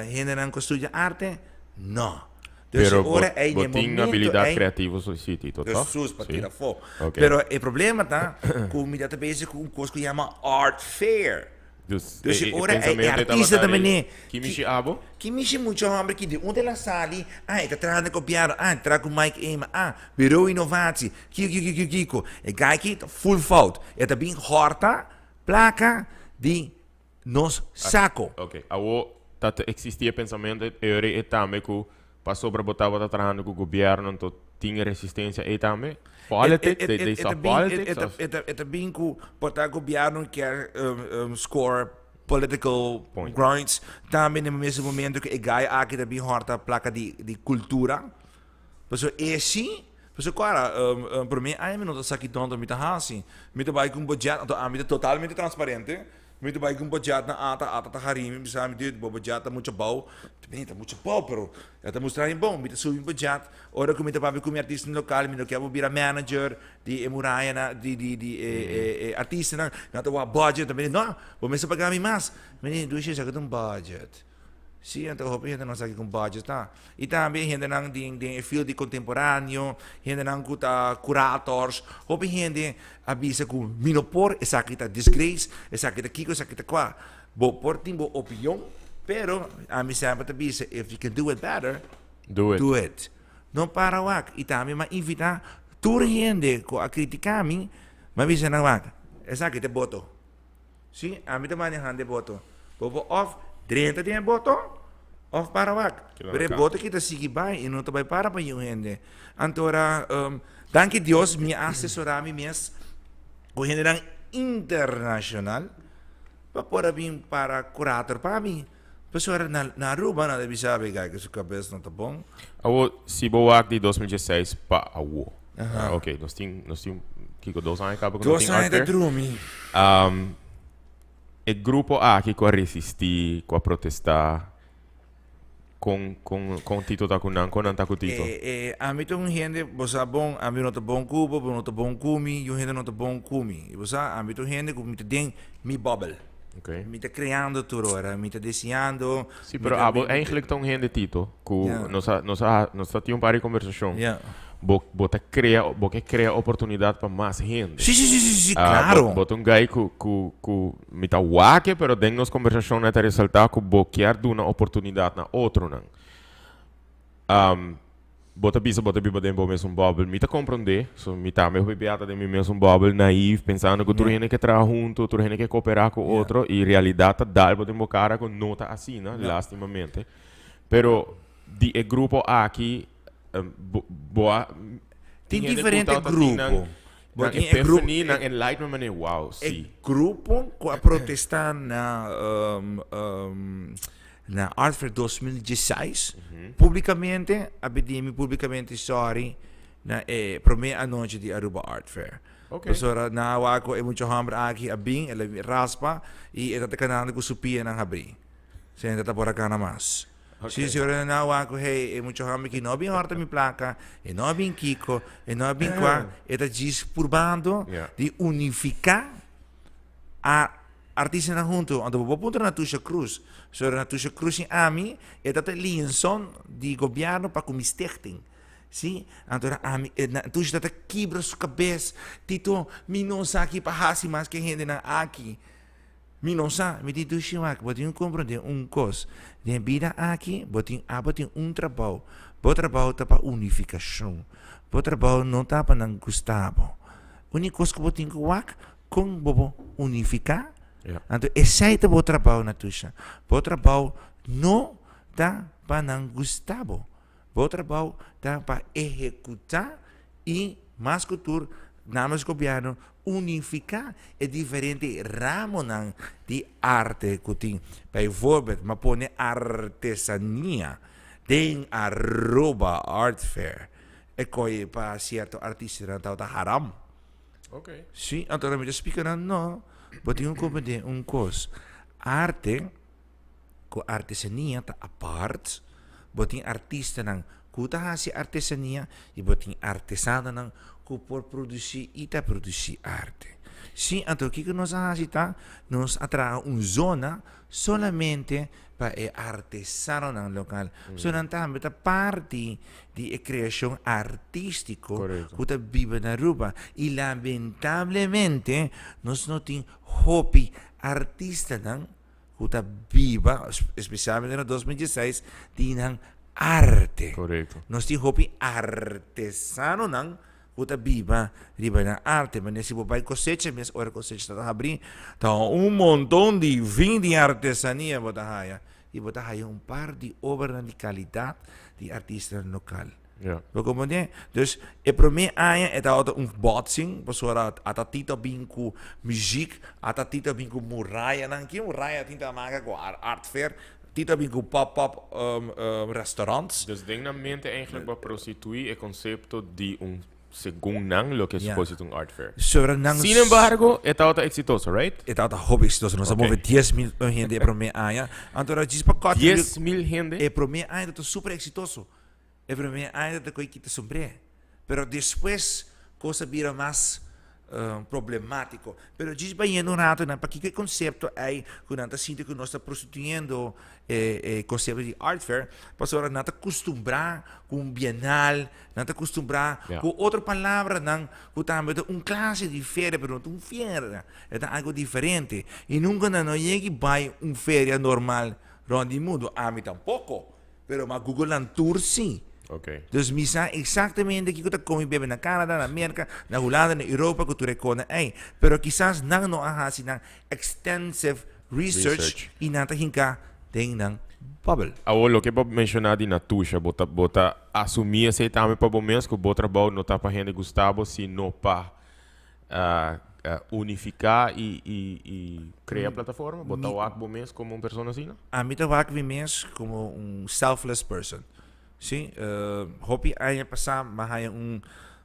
hendenan ku a studia arte? No. Dus Pero bo, ora ei bo den tin momento habilidad ei creativo so si Tito, toch? Jesus pa Sí. tira afó. Ok. Pero e problema ta ku mi ta ta bezig ku un kos ku yama art fair. Dus, Dus e, e ora ei e pensamiento ei artista tabata ta ei, mene, ki ki mishi abo? ki mishi mucha homber ki di unda el a sali, ah e ta traha na gobièrnu, ah e ta traha ku Mike Eman, ah Bureau Innovatie, kiko kiko kiko kiko. E guy aki ta full fout. E ta bin hòrta plaka di nos sako. Ok, awo ta ta existi e pensamiento e ora ei tambe ku pasobra bo tabata trahando ku gobièrnu anto tin e resistencia ei tambe? Politics? They, they saw politics? Of? E ta bin ku por ta gobièrnu kier score political Point. grounds tambe na e mesun momento ku e guy aki ta bin hòrta plaka di di kultura. Pasobra e si, pasobra kua promé aña mi no ta sa ki dònde mi ta hasi. Mi ta bai ku un budget, anto ami ta totalmente transparente. Mi ta bai ku un budget na ata, ata ta hari mi, bisa mi, dude, bo budget ta muchu abou. Mi ta bini, ta muchu abou, pero e ta mustra mi bon. Mi ta subi mi budget. Ora ku mi ta papia ku mi artistanan lokal, mi no ke bo bira manager di e murayanan, di di di e e e artistanan. Nan ta wak budget, nan ta bini, no, bo mester paga mi mas. Mi di, dushi, esaki ta un budget. Sí, anto hopi hendenan sa kiko un budget ta. I tambe hendenan den den e field di kontemporáneo, hendenan ku ta curators, hopi hende a bisa ku mi no por, esaki ta disgrace, esaki ta kiko, esaki ta kua. Bo por tin bo opinion, pero ami semper ta bisa if you can do it better, Do it. do it. No para wak. I tambe mi a invitá tur hende ku a kritiká mi, mi a bisa nan wak, esaki ta e boto. Sí, ami ta manehando e boto. Bo por òf drenta den e boto òf para wak. Kila Pero e na boto ki ta sigui bai i no ta bai para pa niun hende. Anto ora, danki Dios mi a asesorá mi mes ku hendenan internashonal pa por a bin para kurator pa mi. Pasobra na na Aruba nan ta bisa awe guy ku su kabes no ta bon. Awo, si bo wak di 2016 pa awo. Aha. Ok, nos tin, nos tin. Kiko, 2 aña kaba ku no 2 tin aña Art Fair. Drumi. E grupo aki ku a resistí, ku a protestá, kon Tito ta ku nan, kon nan ta ku Tito? Ami ta un hende, bo sa bon, ami no ta bon ku bo, bo no ta bon ku mi, yu hende no ta bon ku mi. I bo sa, ami ta un hende ku mi ta den mi bubble. Mi ta creando tur ora, mi ta deseando. Sí, pero abo eigenlijk ta un hende, Tito, ku nos a tin un par di kombersashon. Bo ta krea, bo ke krea oportunidat pa mas hende. Sí, klaro. Bo ta un guy ku mi ta wak, pero den nos kombersashonnan ta resaltá ku bo kier duna oportunidat na otronan. Bo ta bisa bo ta biba den bo mesun bubble. Mi ta komprondé, so mi tambe hopi bia ta den mi mesun bubble, naïef, pensando ku tur hende ke traha huntu, tur hende ke kooperá ku otro, i realidat ta dal bo den bo kara ku no ta asina, lastimamente. Pero di e grupo aki, bo a Tin diferente grupo. Bo tin e grupo, nan enlightenment manera, wow, E si. grupo ku a protestá na Art Fair 2016 publikamente a pidi mi publikamente sorry na e promé anochi di Aruba Art Fair. Pasobra nan a wak ku e mucha hòmber aki a bin, el a raspa i e ta kanando ku su pianan habrí. Senta ta por a gana mas. Si si ora nan wak ku hey e mucha hòmber ki no a bin hòrta mi plaka, e no a bin kiko, e no a bin kua, e ta djis purbando di unifiká a artistanan huntu. Anto bo por puntra Natusha Cruz. So Natusha Cruz i ami e ta ta liaison di gobièrnu pa ku mi stichting. Si, anto ami Natusha ta ta kibra su kabes, Tito mi no sa ki pa hasi mas ku e hendenan aki. Mi no sa, mi di dushi wak, bo tin ku komprondé un kos, den bida aki bo tin abo tin un trabou, bo trabou ta pa unifikashon, bo trabou no ta pa nan gusta bo. Úniko kos ku bo tin ku wak, kon bo por unifiká, anto esei ta bo trabou Natusha, bo trabou no ta pa nan gusta bo, Bo trabou ta pa ehekutá i, mas ku tur, namens gobièrnu unifiká e diferente ramonan di arte ku tin. Bijvoorbeeld, m'a pone artesania den Aruba Art Fair. E koi pa sierto artistanan tabata haram. Sí, anto mi ta splika nan, no, bo tin ku komprendé un kos, arte. Ku artesania ta apart, bo tin artistanan ku ta hasi artesania i bo tin artesanonan ku por produsí i ta produsí arte. Sí, anto kiko nos a hasi ta, nos a traha un zona solamente pa e artesanonan lokal. So nan tambe ta parti di e kreashon artístiko ku ta biba na Aruba. I lamentablemente nos no tin hopi artistanan ku ta biba, espesialmente na 2016, di nan arte. Nos tin hopi artesanonan ku ta biba riba nan arte. Manera si bo bai Kosecha mes, ora Kosecha ta habrí, ta un monton di vin di artesania bo ta haya. I bo ta haya un par di obranan di kalidat di artistanan lokal. Bo comprende? Dus e prome aña e tabata un botsing, pasobra ata Tito a bin ku muziek, ata Tito a bin ku murayanan. Ki muraya tin ta maka ku art fair? Tito a bin ku pop-up restaurants. Dus den nan mente eigenlijk bo a prostituí e konsepto di un, segun nan, loke suposi ta un art fair. Sobra nan. Sin embargo, e tabata eksitoso, right? E tabata hopi eksitoso. Nos a move 10,000 hende e prome aña. Anto ora djis pa kòt. 10,000 hende? E prome aña tabata super eksitoso. E promé aña ta koe kita sombré, pero despues kos a bira mas problemátiko. Pero djis bayendo un rato nan, pakiko e konsepto ei ku nan ta sinti ku nos ta prostituyendo e konsepto di art fair? Pasobra nan ta kustumbrá ku un bienal, nan ta kustumbrá ku otro palabranan ku tambe ta un klase di feria, pero no ta un feria, e ta algu diferente. I nunka nan no yega bai un feria normal rònt di mundu, ami tampoko. Pero ma Google nan tur si. Dus mi sa exactamente kiko ta come bebe na Canada, na Merca, na Hulanda, na Europa ku tur e kona ei. Pero kisas nan no a hasi nan extensive research i nan ta hinka den nan bubble. Awor loke bo menciona di Natusha, bo ta bo ta asumi esei tambe pa bo mes ku bo trabou no ta pa hende gusta bo sino pa unifiká i krea plataforma? Bo ta wak bo mes komo un persona asina? Ami ta wak mi mes komo un selfless person. Sí, hopi aña pasá mi a haña un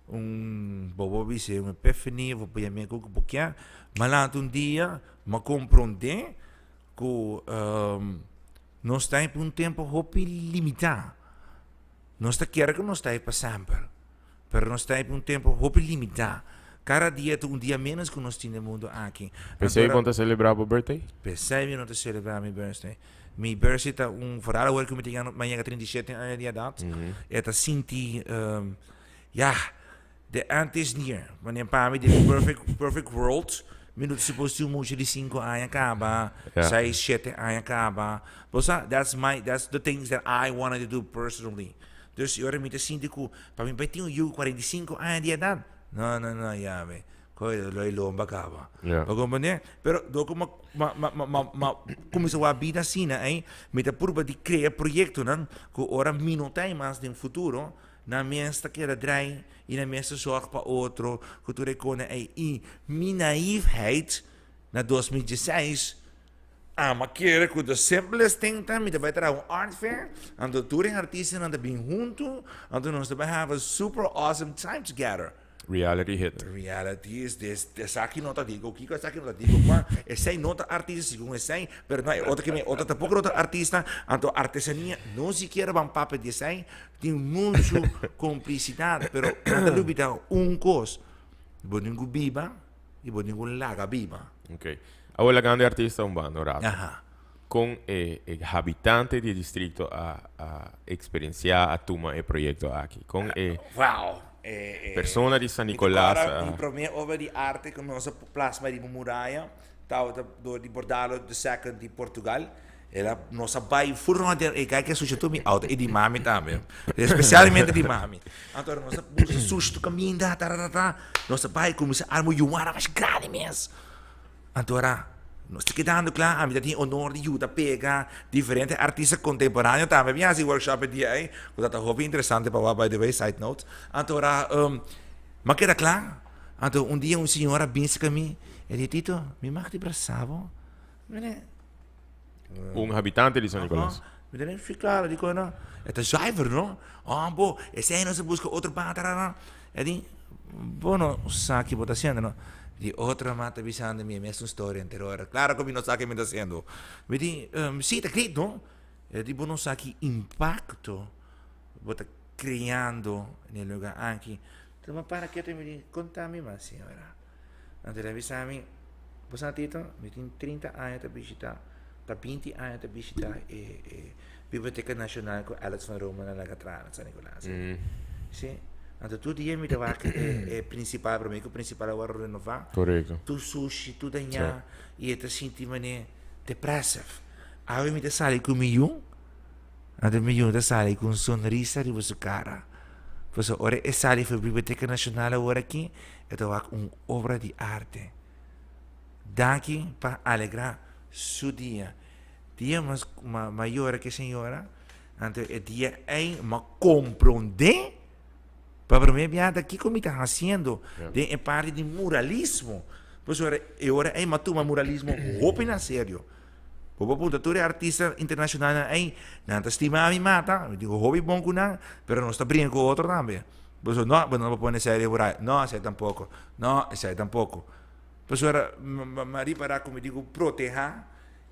Un bo por bisa un epiphany of bo por yam'é ku bo kier. Ma lanta un dia m'a komprondé ku nos ta pa un tempu hopi limitá. Nos ta kere ku nos ta ei pa semper, pero nos ta ei pa un tempu hopi limitá. Kada dia ta un dia ménos ku nos tin den mundu aki. P'esei bo no ta selebrá bo birthday? P'esei mi no ta selebrá mi birthday. Mi birthday ta un, foral awor ku mi ta yega, mi a yega 37 aña di edat, e ta sinti, ya, the end is near. Wanneer pa mi den un perfect, perfect world, mi no ta supos tin un mucha di sinku aña kaba, seis, shete aña kaba. Bo sa, that's my, that's the things that I wanted to do personally. Dus e ora mi ta sinti ku pa mi bai tin un yu ku 45 aña di edat, No, no, no, ya mi. Koe lo e lomba kaba. Ja. Bo comprende? Pero do ku ma ma ma ma ma ma kuminsa wak bida asina ei, mi ta purba di krea proyektonan ku ora mi no ta ei mas den futuro, nan mes ta keda drai i nan mes ta zorg pa otro ku tur e kone ei. I mi naïefheid na 2016 Ama kere ku the simplest thing ta mi ta bai traha un art fair, anto tur e artistanan ta bin huntu, anto nos ta bai have a super awesome time together. Reality hit. Reality is this, esaki no ta digo kiko, esaki no ta digo kua, esei no ta artista segun esei, pero no e otro ke mi otro tampoko no ta artista, anto artesania no sikiera ban papia di esei, tin muchu komplisidat, pero nan ta lubida un kos, bo tin ku biba i bo tin ku laga biba. Ok. Awor lagando e artista un banda un rato. Aha. Con e, e habitante di e distrito a, a experiencia, a tuma e proyecto aki? Con e Wow. E, e, persona di San mi ta Nicolas kòrda a... mi promé obra di arte ku nos a plasma riba muraya tabata dor di Bordalo de Second di Portugal. El a, nos a bai full rond den e guy ke sushi tur mi auto i di mami tambe. Especialmente di mami. Anto nos a buska sushi tur kaminda, taratatá. Nos a bai kuminsá arma un yuana mas grandi mes. Anto ora nos ta kedando kla, ami ta tin honor di yuda pega diferente artista kontemporáneo tambe bin hasi workshop e dia ei, ku ta ta hopi interesante pa wak by the way, side note. Anto ora mi a keda kla, anto un dia un señora bin serka mi, e di, Tito, mi mag di brasa bo? Mi di, Un habitante di San Nicolas. Mi ta si claro, di no. E ta zuiver, no? Oh, bo, esei no se busca otro banda, tarara. E di, bo no sa ki bo ta haciendo, no? Di otro mama ta bisando mi e mesun storia entero ora. Claro cu mi no sa ki mi ta haciendo. Mi di, um, si, ta great, no? E di, bo no sa ki impacto bo ta creando na e lugar aki. Tuma para keto mi di, conta mi mas, señora. Anto el a bisa mi, Bo sa Tito, mi tin 30 aña ta bishita, ta 20 aña ta bishita e, e Biblioteca Nacional ku Alex van Roomen a laga traha na San Nicolas. Si. Anto tur dia mi ta wak e, e principal, prome ku principal a wòrdu renová. Korekto. Tur sushi, tur dañá, i e ta sinti manera depressive. Awe mi ta sali ku mi yu, anto mi yu ta sali ku un sonrisa riba su kara. Pasobra ora e sali for Biblioteca Nacional awor aki, E ta wak un obra di arte. Danki pa alegrá su dia. Dia mas ma yora ku e señora, anto e dia ei m'a komprondé pa promé biaha ta kiko mi ta hasiendo den e parti di muralismo. Pasobra e ora ei m'a tuma muralismo hopi na serio. Bo por puntra tur e artista internashonalnan ei, nan ta stima mi mata, mi tin hopi bon ku nan, pero nos ta bringa ku otro tambe. Pasobra no, bo no por pone esei riba rai. No, esei tampoko. No, esei tampoko. Pasobra mi a ripará ku mi tin ku protehá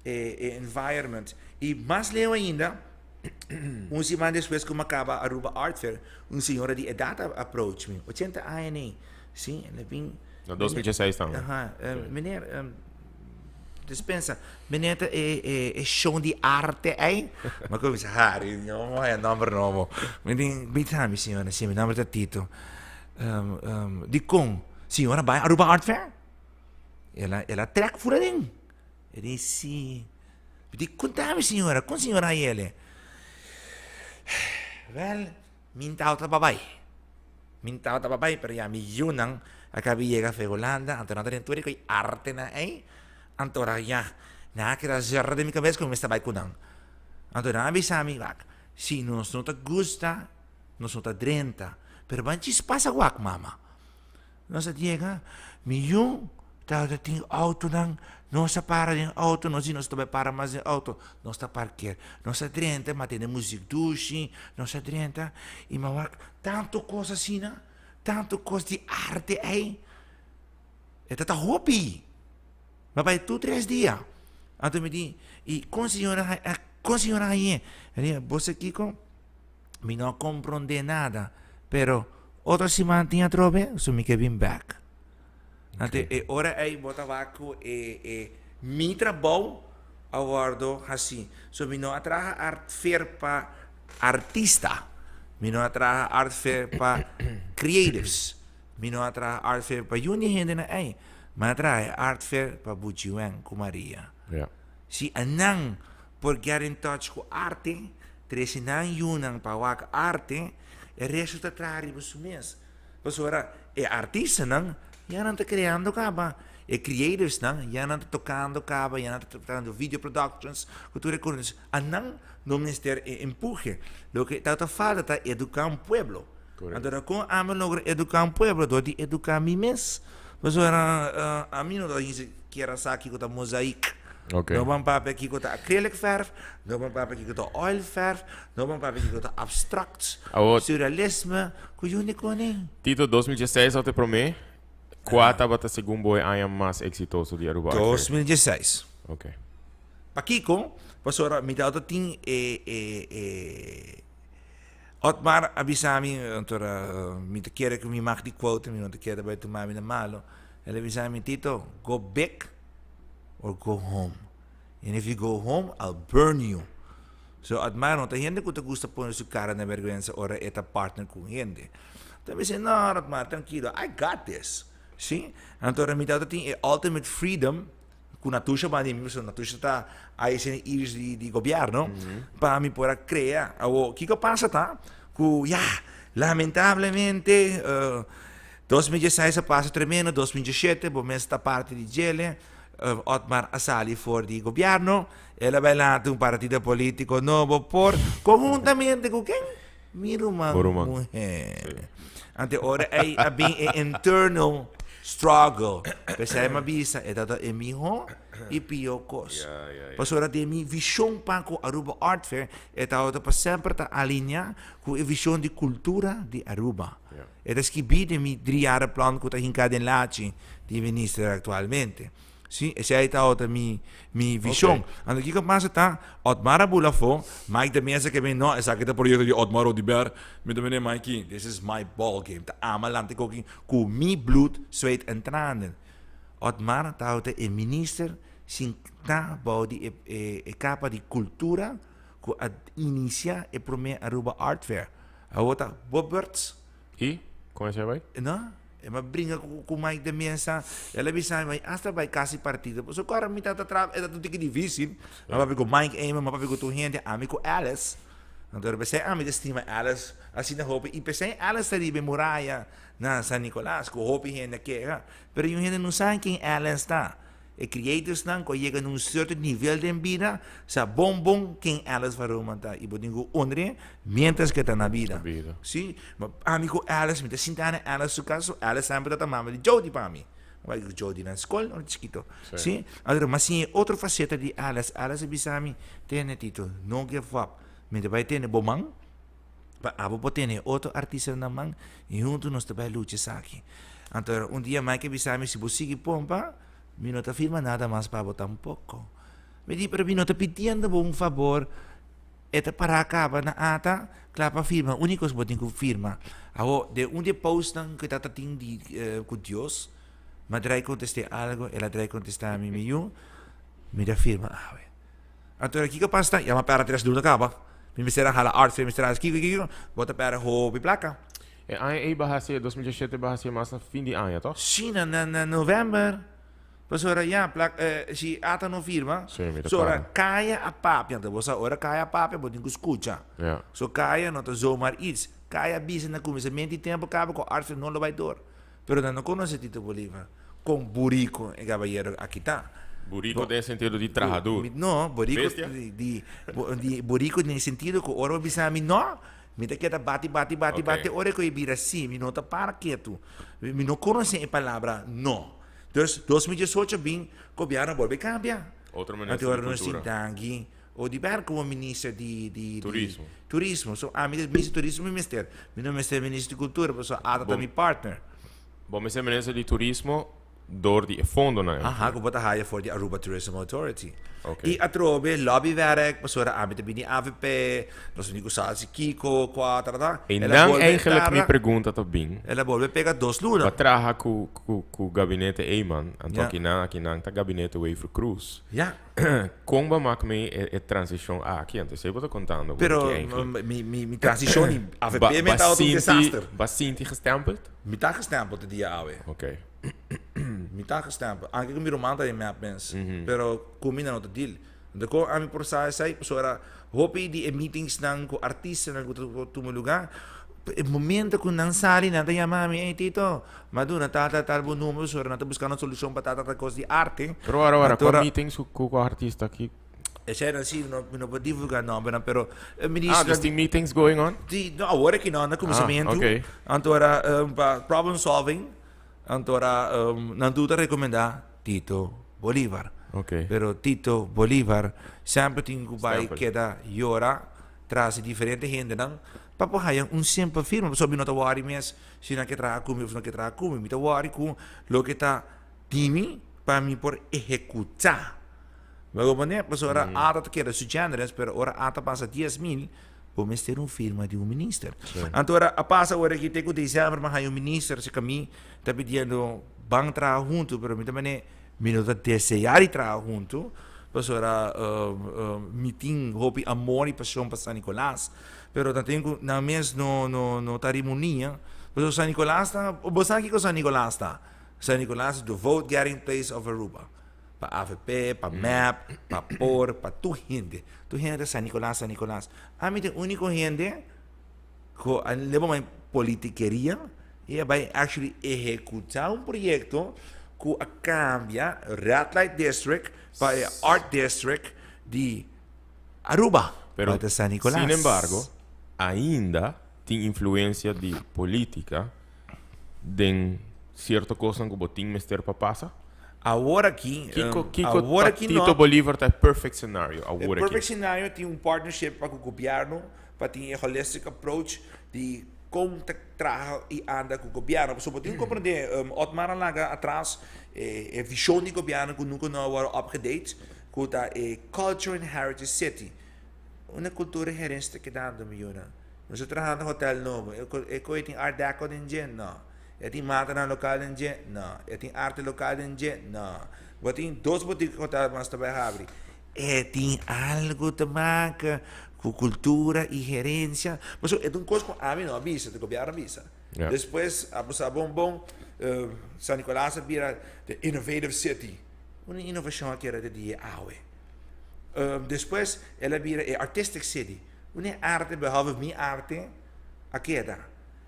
e e environment. I mas leu ainda, un siman despues ku mi a kaba Aruba Art Fair, un señora di edat a approach mi, 80 aña nei, si, el a bin. Na 2016 tambe. Aha, meneer, Dispensa, meneer ta e e e show di arte ei? Ma cuminsa hari, no haya nomber nobo. Mi di, bita mi señora, si mi nomber ta Tito. Um, um, dicon? Señora bai Aruba Art Fair? El a, el a trek fuera den. E di, si. Mi di, conta mi señora, con señora hayele? Wel, mi tawata pa bai. Mi tabata pa bai, pero ya mi yunan a kabi yega fe Hulanda, anto nan ta den tur e ko'i artenan ei, anto ora ya nan a keda zerra den mi kabes ku mi mester bai ku nan. Anto nan a bisa mi, wak, si nos no ta gusta, nos no ta drenta, pero ban djis pasa wak, mama. Nos a yega, mi yu tabata tin autonan, nos a para den auto, nos di nos ta bai para mas den auto, nos ta parkeer. Nos a drenta, ma tene muziek dushi, nos a drenta i mi a wak tantu kos asina. Tantu kos di arte ei. E ta ta hopi. Ma bai tur tres dia. Anto mi di, i kon señora a kon señora hañ'é? El di, bo sa kiko? Mi no a komprondé nada, pero otro siman tin atrobe, so mi ke bin bèk. Anto e ora ei bo ta wak ku e e mi trabou a wòrdu hasí. So mi no a traha art fair pa artista, mi no a traha art fair pa creatives, mi no a traha art fair pa yun di hendenan ei, mi a traha e art fair pa Buchiwen ku Maria. Si anan por get in touch ku arte, trese nan yunan pa wak arte, e resto ta traha riba su mes. Pasobra e artistanan ya nan ta creando caba, e creativesnan ya nan ta tocando caba, ya nan ta trahando video productions cu tur e cosnan. Anan no mester e empuje. Loke ta ta falta ta educa un pueblo. Anto ta con ami logra educa un pueblo? Door di educa mi mes. Pasobra ami no ta ni sikiera sa kico ta mosaic. No ban papia kico ta acrylic verf, no ban papia kico ta oil verf, no ban papia kico ta abstract, surrealisme, cu yu ni cone. Tito, 2016 a te prome, cua tabata segun bo e aña mas exitoso di Aruba Art Fair? 2016. Pakico? Pasobra mi tabata tin e, e, e Otmar a bisa mi, antora mi ta kere cu mi mag di quote, mi no ta kere bay tuma mi na malo. El a bisa mi, Tito, go big or go home. And if you go home, I'll burn you. So Otmar no ta hende cu ta gusta pone su cara na berguensa ora e ta partner cu un hende. Enton mi bisa, no Otmar, trankilo, I got this. Si? Antora mi tabata tin e ultimate freedom cu Natusha banda di mi, pasobra Natusha ta eyes and ears di gobierno, pa mi por a crea. Awo, kico pasa ta cu, ya, lamentablemente, 2016 a pasa tremendo, 2017 bo mes ta parti di djele, Otmar a sali for di gobierno, el a bai lanta un partido politico nobo por conhuntamente cu ken? Mi ruman muher. Ante ora ei a bin e internal struggle, p'esei mi a bisa e ta e miho i pio kos. Pasobra den mi vishon pa ku Aruba Art Fair e tabata pa semper ta alineá ku e vishon di kultura di Aruba. E ta skibí den mi driejarenplan ku ta hinká den lachi di minister aktualmente. Sí, esei tabata mi mi vishon. Anto kiko pasa ta, Otmar a bula afó, Mike de Meza ke bin, no, esaki ta proyekto di Otmar Oduber. Mi ta mende Mikey, this is my ball game. Ta ama lanta koki ku mi bloed, zweet en tranen. Otmar tabata e minister sintá bou di e e kapa di kultura ku a inisiá e promé Aruba Art Fair. Awor ta bo beurt. I? Kon esei bai? No, e ma bringa ku Mike de Meza. El a bisa mi, hasta bai kasi partido. Pasobra ku ora mi tabata traha, e tabata un tiki difisil. Mi a papia ku Mike Eman, mi a papia ku tur hende, ami ku Alice. Anto p'esei ami ta stima Alice asina hopi. I p'esei Alice ta riba e muraya na San Nicolas ku hopi hende a keha. Pero yu hende no sa ken Alice ta. E creatorsnan ku a yega na un sierto nivel den bida sa bon bon ken Alice van Roomen ta i bo tin ku honr'é mientras ku e ta na bida. Sí, ma ami ku Alice mi ta sinta na Alice su kas, so Alice semper ta ta mama di Jody pa mi. Mi bai ku Jody na skol ora chikito. Sí, anto mi a siña e otro faseta di Alice. Alice a bisa mi, Tene Tito, no give up. Mi ta bai tene bo man pa abo por tene e otro artistanan na man i huntu nos ta bai lucha esaki. Anto un dia Mike a bisa mi, si bo sigui pompa, Mi no ta firma nada mas pa bo tampoco. Mi di, pero mi no ta pidiendo bo un fabor. E ta para caba na ata, cla pa firma. Unico bo tin cu firma. Awo, den un di e postnan cu e tata tin di cu Dios, mi a drai contesté algo, el a drai contestá mi, mi yu, mi ta firma awe. Anto kico pasa ta? Ya mi a pera tres luna caba. Mi mester a hala art, mi mester a haci kico, kico, bo ta pera hopi placa. E aña ei baha hacié, 2017 baha hacié mas na fin di aña, toch? Sí, na, na, na november. Pasobra ya, plak, eh, si ata no firma, Sí, mi ta so ora kòrda. kaya a papia, anto bo sa ora kaya a papia bo tin ku skucha. Ja. So kaya no ta zomaar iets. Kaya a bisa na kuminsamentu di tempu kaba ku Arthur no lo bai dor. Pero nan no konosé Tito Bolivar kon buriko e gabayero aki ta. Buriko den e sentido di trahadur. No, buriko Bestia? di, di, di buriko den e sentido ku ora bo bisa mi no, Mi ta keda bati, bati, bati, bati, ora ku e bira si, mi no ta para ketu. Mi no konosé e palabra no. Dus, 2018 bin, gobièrnu a bolbe kambia. Otro minister di Anto ora nos kultura. tin danki. Oduber como minister di Turismo. Turismo. So ami ta minister di turismo mi mester. Mi no mester minister di cultura pasobra Ada ta mi partner. Bo mester minister di turismo door di e fondonan ei. Aha, ku bo ta haya for di Aruba Tourism Authority. Ok. I atrobe lobbywerk, pasobra ami ta bini avp, nos tin ku sa si kiko, kua, ta, ta, ta. E El a nan bolbe eigenlijk mi tarda. pregunta ta bin. El a bolbe pega dos luna. Bo a traha ku ku ku gabinete Eman, anto Ja. akinan akinan ta gabinete Wever Croes. Ja. Kon bo a mak mee e e transishon aki? Anto esei bo ta kontando Pero aki eigenlijk. mi mi mi transishon di avp Ba mi ba tabata un sinti desaster. ba sinti gestempeld? Mi ta gestempeld te dia awe. Ok. Mi ta gestempeld. Anke ku mi ruman ta den mep mens. Pero ku mi nan no ta deal. Anto kon ami por sa esei? Pasobra hopi di e meetingsnan ku artistanan ku ta tuma luga, e momento ku nan sali nan ta yama mi, ey Tito, m'a duna tal tal tal bo number pasobra nan ta buskando solushon pa tal tal tal kos di arte. Pero ora ora, Anto kua ora meetings ku ku artista ki? Esei nan si, mi no por divulga nombernan, pero e Ah, minister. dus tin meetings going on? Di, no, awor aki no, na Ah, kuminsamentu. ok. Anto ora pa problem solving. Anto ora nan tur ta recomenda Tito Bolivar. Ok. Pero Tito Bolivar semper tin cu bay Stempel. keda yora tras di diferente hendenan pa por haya un simpel firma. Pasobra mi no ta worry mes si nan ke traha cu mi of no ke traha cu mi. Mi ta worry cu loke ta di mi pa mi por ehecuta. Bo a comprende? Pasobra ora ata ta keda su generous, pero ora ata pasa 10,000, Bo mester un firma di un minister. Anto ora a pasa ora ki te ku december mi haña un minister si mi ta pidiendo ban traha huntu pero mi ta mane mi no ta desea di traha huntu pasobra mi tin hopi amor y pasion pa San Nicolas pero ta tin ku nan mes no no no ta rimunia pasobra San Nicolas ta bo sa kiko San Nicolas ta? San Nicolas is the vote getting place of Aruba. Pa avp, pa mep, pa por, pa tur hende. Tur hende ta San Nicolas, San Nicolas. Ami ta e unico hende cu a leba my politikeria y a bay actually ehecuta un proyecto cu a cambia Red Light District pa e Art District di Aruba. Pero, Pa San Nicolas. sin embargo, ainda tin influencia di politica den cierto cosnan cu bo tin mester pa pasa? Awor aki, Kiko, kiko awor pa aki Tito no. Bolivar ta e perfect scenario E awor aki? perfect scenario tin un partnership pa cu gobierno pa tin e holistic approach di con ta traha y anda cu gobierno. Pasobra bo tin cu comprende, Otmar a laga atras e vision di gobierno cu nunca no a worde upgedate, cu ta e Culture and Heritage City. Unda cultura y herencia ta kedando, mi yuna? Nos ta trahando hotel nobo, e coe tin art deco den dje? No. E tin matanan lokal den dje? No. E tin arte lokal den dje? No. Bo tin dos botik hotel mas ta bai habri. E tin algo te maka ku kultura i herensia. Pasobra e ta un kos ku ami no a bisa, ta gobièrnu a bisa. Ja. Despues a pasa bon bon, San Nicolas a bira the innovative city. Un inovashon a keda te dia awe. Despues el a bira e artistic city. Un e arte behalve mi arte a keda.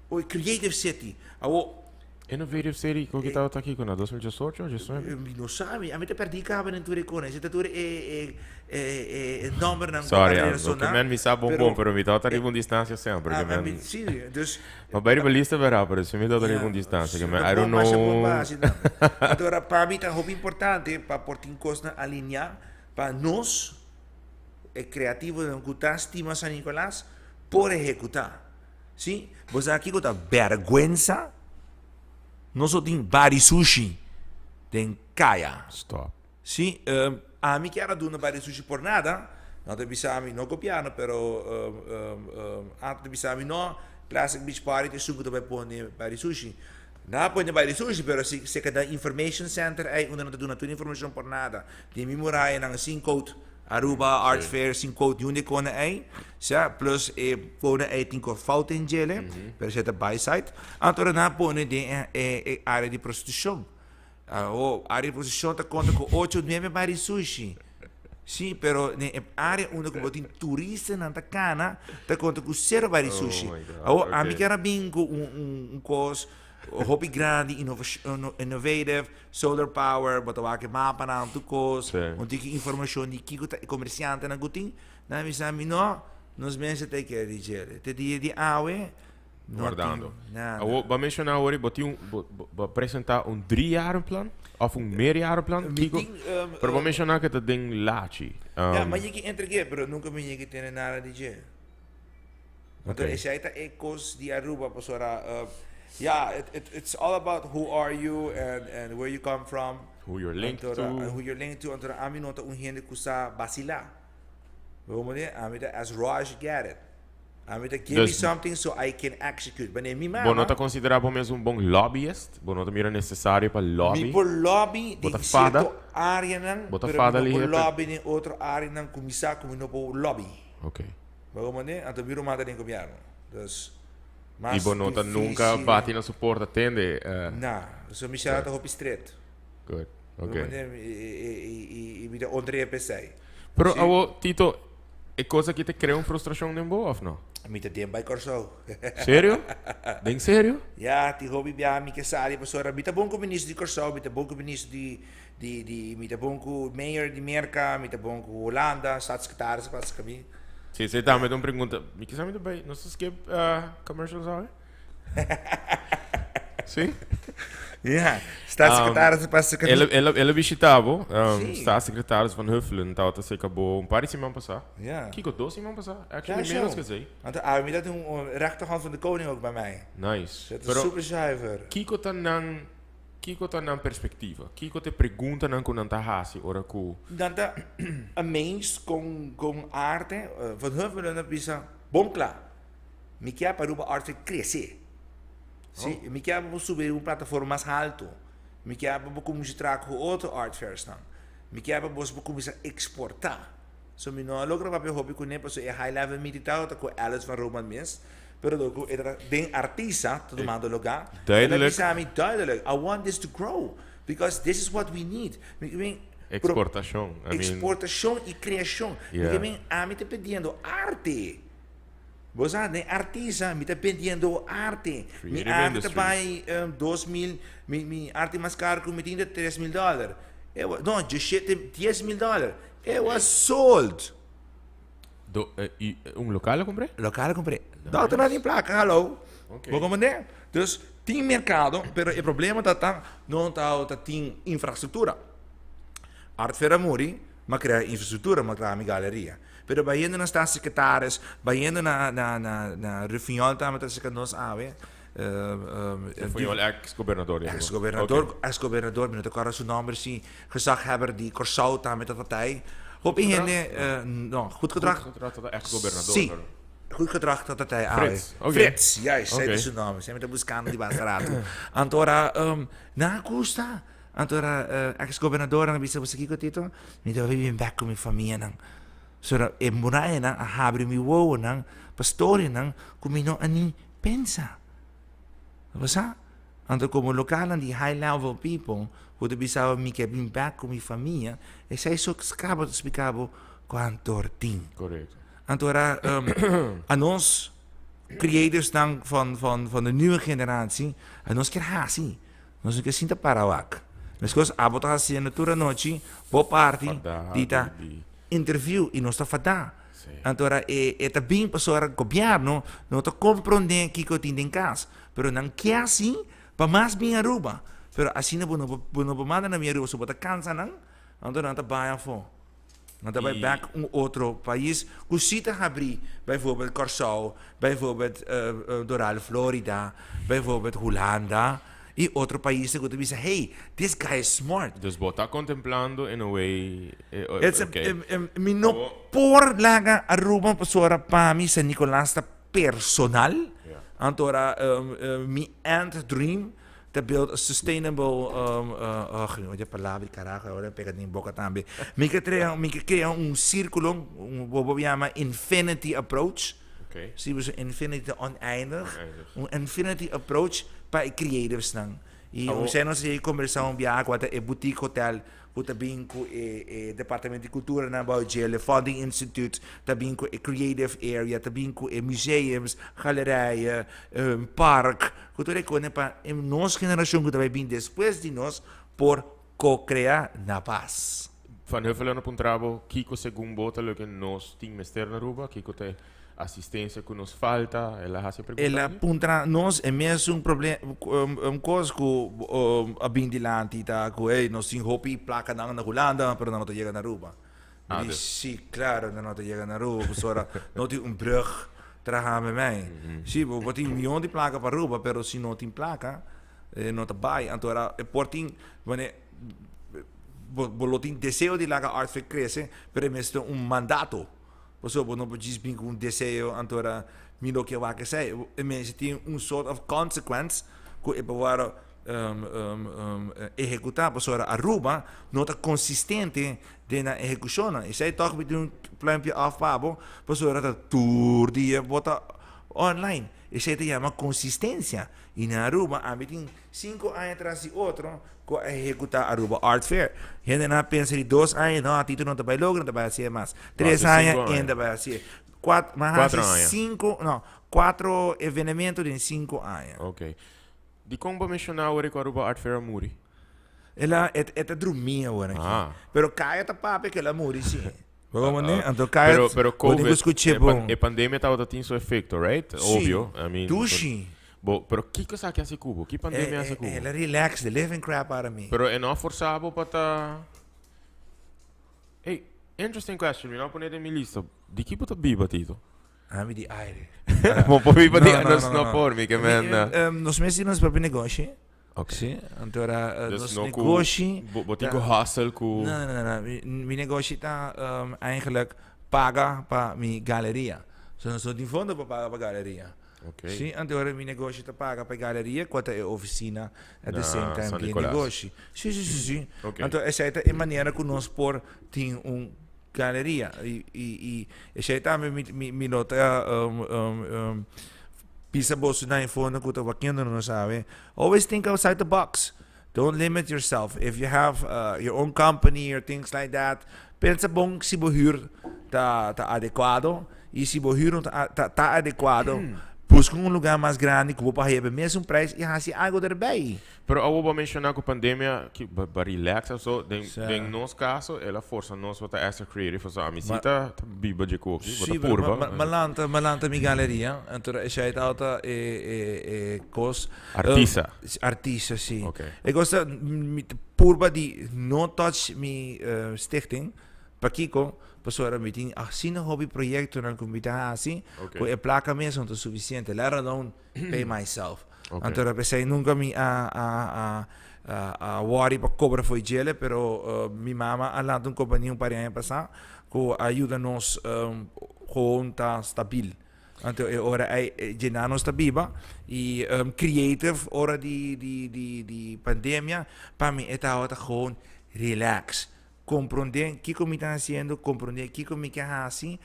O e Creative City. Awo. Innovative City, con ki tabata aki con na 2018 o 19? Mi no sa, mi, ami ta perdi caba den tur e cona. Ese ta tur e, e, e, e, e nombernan cu Sorry, a ah, resona. ke men mi sa bon Pero bon, pero mi tabata riba un distancia semper. Ah, Ke men, mi, si, dus. Ma bai riba lista bera, pero si mi tabata riba Ja, un distancia. Ke men, ta I don't bon, masha bon know. pa haci tambe. Anto ora pa mi ta hopi importante pa por tin cosnan alinea pa nos, e creativonan cu ta stima San Nicolas, por ehecuta. Sí, bo sa kiko ta bèrgwensa? Nos no tin bari sushi den kaya. Stop. Sí, ami kier a duna bari sushi por nada. Nan ta bisa mi, no gobièrnu, pero anto ta bisa mi, no, Classic Beach Party ta esun ku ta bai pone bari sushi. Nan a pone bari sushi, pero si se keda information center ei unda nan ta duna tur informashon por nada. Tin mi murayanan sin code. Aruba Art Fair sin quote niun di kona ei, sa, plus e kona ei tin ko fout den djele, pero esei ta by side. Anto ora nan a pone den e e e area di prostitushon. Awo, area di prostitushon ta konta ku ocho nuebe bar di sushi. Si, pero den e area unda ku bo tin turistanan ta kana, ta konta ku sero bar di Oh sushi. my God, Awo, ami okay. kier a bin ku un un un kos hopi grandi, innovative, solar power, bo ta wak e mapanan, tur kos, un tiki informashon di kiko ta e komersiantenan ku tin, nan a bisa mi no, nos mester ta e kere di djere. Te dia di awe. No Wardando. tin nada. Awo, bo a menciona awor, bo tin un, bo, bo, bo a presenta un driejarenplan? Of un meerjarenplan? Mi Kiko? tin, Pero bo a menciona cu ta den lachi. Ja, ma yeki entregué, pero nunca mi yeki tene nada di dje. Anto esei ta e cos di Aruba, pasobra, ja, it, it, it's all about who are you and, and where you come from. Who you're linked Anto, to. who you're linked to. Anto, ami no ta un hende cu sa vacila. Bo comprende? Ami ta as raw as you get it. Ami ta give me Dus- something so I can execute. Wanneer mi Bo no mama, ta considera bo mes un bon lobbyist? Bo no ta mira necesario pa lobby? mi por lobby Bo ta den fada? cierto areanan, Bo ta pero fada mi no por lihe pe- lobby den otro areanan cu mi sa cu mi no por lobby. Ok. Bo comprende? Anto mi ruman ta den gobierno. Dus, Y mas bo no ta nunca difícil. bati na su porta, tende? Na, so mi sa ta hopi stret. Good, Bo ok. comprende? Y mi ta honrea p'esei. Pero Sí. awo, Tito, e cos aki ta crea un frustracion den bo of no? Mi ta den bai Kòrsou. Serio? Den serio? Ya, tin hopi biaha mi ke sali pasobra mi ta bon ku minister di Kòrsou, mi ta bon ku minister di di di mi ta bon ku mayor di Merka, mi ta bon ku Hulanda, staatssecretaris a pasa kami. Si, esei tambe ta un pregunta. Mi kisa mi ta bai, nos ta skip commercials awe? Si? Ja, staatssecretaris a pasa kami. El el el a bishita bo, Si. staatssecretaris Van Huffelen tabata cerca bo un par di siman pasá. Ja. Kiko, dos siman pasá? Actually Ja, menos zo. ke esei. Want awe mi ta un rechterhand van de koning ook bij mij. Nice. Dat is Pero super zuiver. kiko ta nan, kiko ta nan perspectiva? Kiko ta e preguntanan ku nan ta hasi ora ku. Nan ta amazed con con arte. Van Huffelen a bisa, bon kla. Mi kier pa Aruba Art Fair crece. Si, mi kier pa bo subi riba un plataforma mas halto. Mi kier pa bo cuminsa traha cu otro art fairsnan. Mi kier pa bos bo cuminsa exporta. So mi no a logra papia hopi cune pasobra e high level meeting tabata cu Alice van Roman mes, pero lo cu e ta den artista ta tumando lugar. El a Duidelijk. bisa mi duidelijk, I want this to grow because this is what we need. Mi ke men, Exportacion. I mean, Exportacion y creacion. Mi Yeah. ke men, ami ta pidiendo arte. Bo sa, den artisa mi ta bendiendo arte. Mi Creative arte ta industries. bai 2000, mi mi arte mas caro cu mi tin ta 3000 dollar. E wa, no, diesshete, 10000 dollar. E was sold. Do, eh, y un local a compr'é? Local a compr'é. Dokter no tin placa, hallo. Ok. Bo comprende? Dus tin mercado, pero e problema ta ta no ta ta tin infrastructura. Art Fair a muri, m'a crea infrastructura, m'a traha mi galeria. Pero bayendo na staatssecretaris, bayendo na na na na Rufiñol tambe ta cerca nos awe. Rufiñol ex gobernador di Aruba. Ex gobernador, ex gobernador, mi no ta corda su nomber si. Gezaghebber di Corsou tambe ta tatay. Hopi hende, no, goed gedrag. Goed gedrag ta ex gobernador. Si, goed gedrag ta tatay awe. Frits, oké. Frits, juist, esei ta su nomber. Esei mi ta buscando di basta rato. Anto ora, nan a gusta. Anto ora ex gobernador a bisa, Bo sa kiko Tito? Mi ta bai bin bek ku mi famianan. Sora e murayanan a habri mi wowonan pa storianan ku mi no a ni pensa. Bo sa? Anto komo lokalnan di high level people ku ta bisa bo mi ke bin bek ku mi famia, esei so kaba ta splika bo kuantu or tin. Korekto. Anto ora anos creatorsnan van van van de nieuwe generatie, anos kier hasi. Nos no ke sinta para wak. Meskos abo ta hasiendo tur anochi bo parti di ta interview y nos ta fada. Anto ora e e ta bin pasobra gobierno no ta comprende kiko tin den kas. Pero nan ke hasi pa mas bin Aruba. Pero asina bo no por bo no por manda nan bin Aruba so bo ta kansa nan anto nan ta bai afo. Nan ta bai bek un otro pais ku si ta habrí, bijvoorbeeld Kòrsou, bijvoorbeeld Doral, Florida, bijvoorbeeld Hulanda i otro paisnan ku ta bisa, hey, this guy is smart. Dus bo ta kontemplando in a way, It's oké. Mi no por laga Aruba pasobra pa mi San Nicolas ta personal, anto ora mi end dream Ta build a sustainable och mi odia palabra di carajo ahora pega den boca tambe. Mi ke trea mi ke crea un circulo un bo bo yama infinity approach. Okay. Si bo infinity ta oneindig. Oneindig. Un infinity approach pa e creatives nan. Y Awo- un seno si conversa un biaha cu ata e boutique hotel cu ta bin cu e e departamento di cultura nan bao djele, funding institute ta bin cu e creative area, ta bin cu e museums, galerijen, park, cu tur e cosnan pa e nos generacion cu ta bay bin despues di nos por co-crea na paz. Van Huffelen a puntra bo, Kico segun bo ta loke nos tin mester na Aruba? Kico ta e. Asistencia cu nos falta, el a haci pregunta El a aki? puntra nos e mesun proble un cos cu a bin dilanti ta cu ey nos tin hopi placanan na Hulanda pero nan no ta yega na Aruba. Mi Ah, di dus. si claro nan no ta yega na Aruba pasobra no tin un brug traha me mei. Si bo por tin miyon di placa pa Aruba pero si no tin placa e no ta bay. Anto era e por tin wanneer bo bo lo tin deseo di laga Art Fair crece pero e mester un mandato. Pasobra bo no por djis bin ku un deseo anto ora mi lo ke wak esei. E mester tin un sort of consequence ku e por wòrdu ehekutá. Pasobra Aruba no ta konsistente den nan ehekushonnan. Esei tòg mi tin un pluimpje òf pa bo pasobra ta tur dia bo ta online. Esei ta yama konsistensia. I na Aruba ami tin sinku aña tras di otro ku a ehekutá Aruba Art Fair. Hendenan a pensa di dos aña, no, Tito no ta bai logra, no ta bai hasié mas. Tres Hasi aña, sinku e aña. ta bai hasié. Kuat, m'a hasi Kuatro aña. sinku, no, kuatro evenemento den sinku aña. Ok. Dikon bo menshoná awor ku Aruba Art Fair a muri? El a, e, e ta drumí awor aki. Ah. Pero Kaya ta papia ku el a muri, sí. Bo komprendé? Anto Kaya, Pero, pero bo tin ku COVID, skuch'é e, pan, bon. e pandemia tabata tin su efekto, right? Sí. Obvio. I mean, Dushi. Bo, pero kiko esaki hasi ku bo? Ki pandemia hasi ku bo? El a relax the living crap out of me. Pero e no a forsa bo pa ta... Hey, interesting question. Mi no a pone den mi lista. Di ki bo ta biba, Tito? Ami di aire. Bo por biba di... No, no, Nos no, no no. por, mi ke men... Nos mes tin nos propio negoshi. Ok. Si, anto ora Dus nos no ku... negoshi Bo, bo tin ta ku hustle ku... No, no, no, no. Mi, mi negoshi ta eigenlijk paga pa mi galeria. So nos no tin fondo pa paga pa galeria. Ok. Si, anto ora mi negoshi ta paga pa e galeria, kua ta e oficina at the same Na time San di e Nicolas. negoshi. Si, si, si, si. Ok. Anto esei ta e manera ku nos por tin un galeria. I, i, i esei tambe mi, mi, mi lo ta bisa boso na e fondo ku ta wakiendo no sabe. Always think outside the box. Don't limit yourself. If you have your own company or things like that, pensa bon si bo huur ta, ta adecuado. Y si bo huur no ta, ta, ta adecuado, busca un lugar mas grandi cu bo por haya e mesun prijs y haci algo erbij. Pero awo bo a menciona cu pandemia ki ba, ba relax of so. Den, Sí. den nos caso, el a forsa nos pa ta extra creative. O sea, ami si Ma- ta, ta biba dje koki. Bo ta Sí, pero purba. ma, ma, lanta, ma lanta mi galeria. Anto esei ta e, e, e cos. Artista. Artista, si. Ok. E cos ta, mi ta purba di no touch mi stichting. Pakiko? Pasobra mi tin asina hopi proyectonan cu mi ta haci, Ok. cu e placa mes no ta suficiente, let alone pay myself. Ok. Anto ora p'esei nunca mi a, a, a, a, a worry pa cobra fo'i djele, pero mi mama a lanta un compania un par di aña pasa cu a yuda nos gewoon ta stabil. Anto e ora ei djena nos ta biba y creative ora di di di di pandemia pa mi e tabata gewoon relax. Comprende kiko mi ta haciendo, comprende kiko mi ke haci,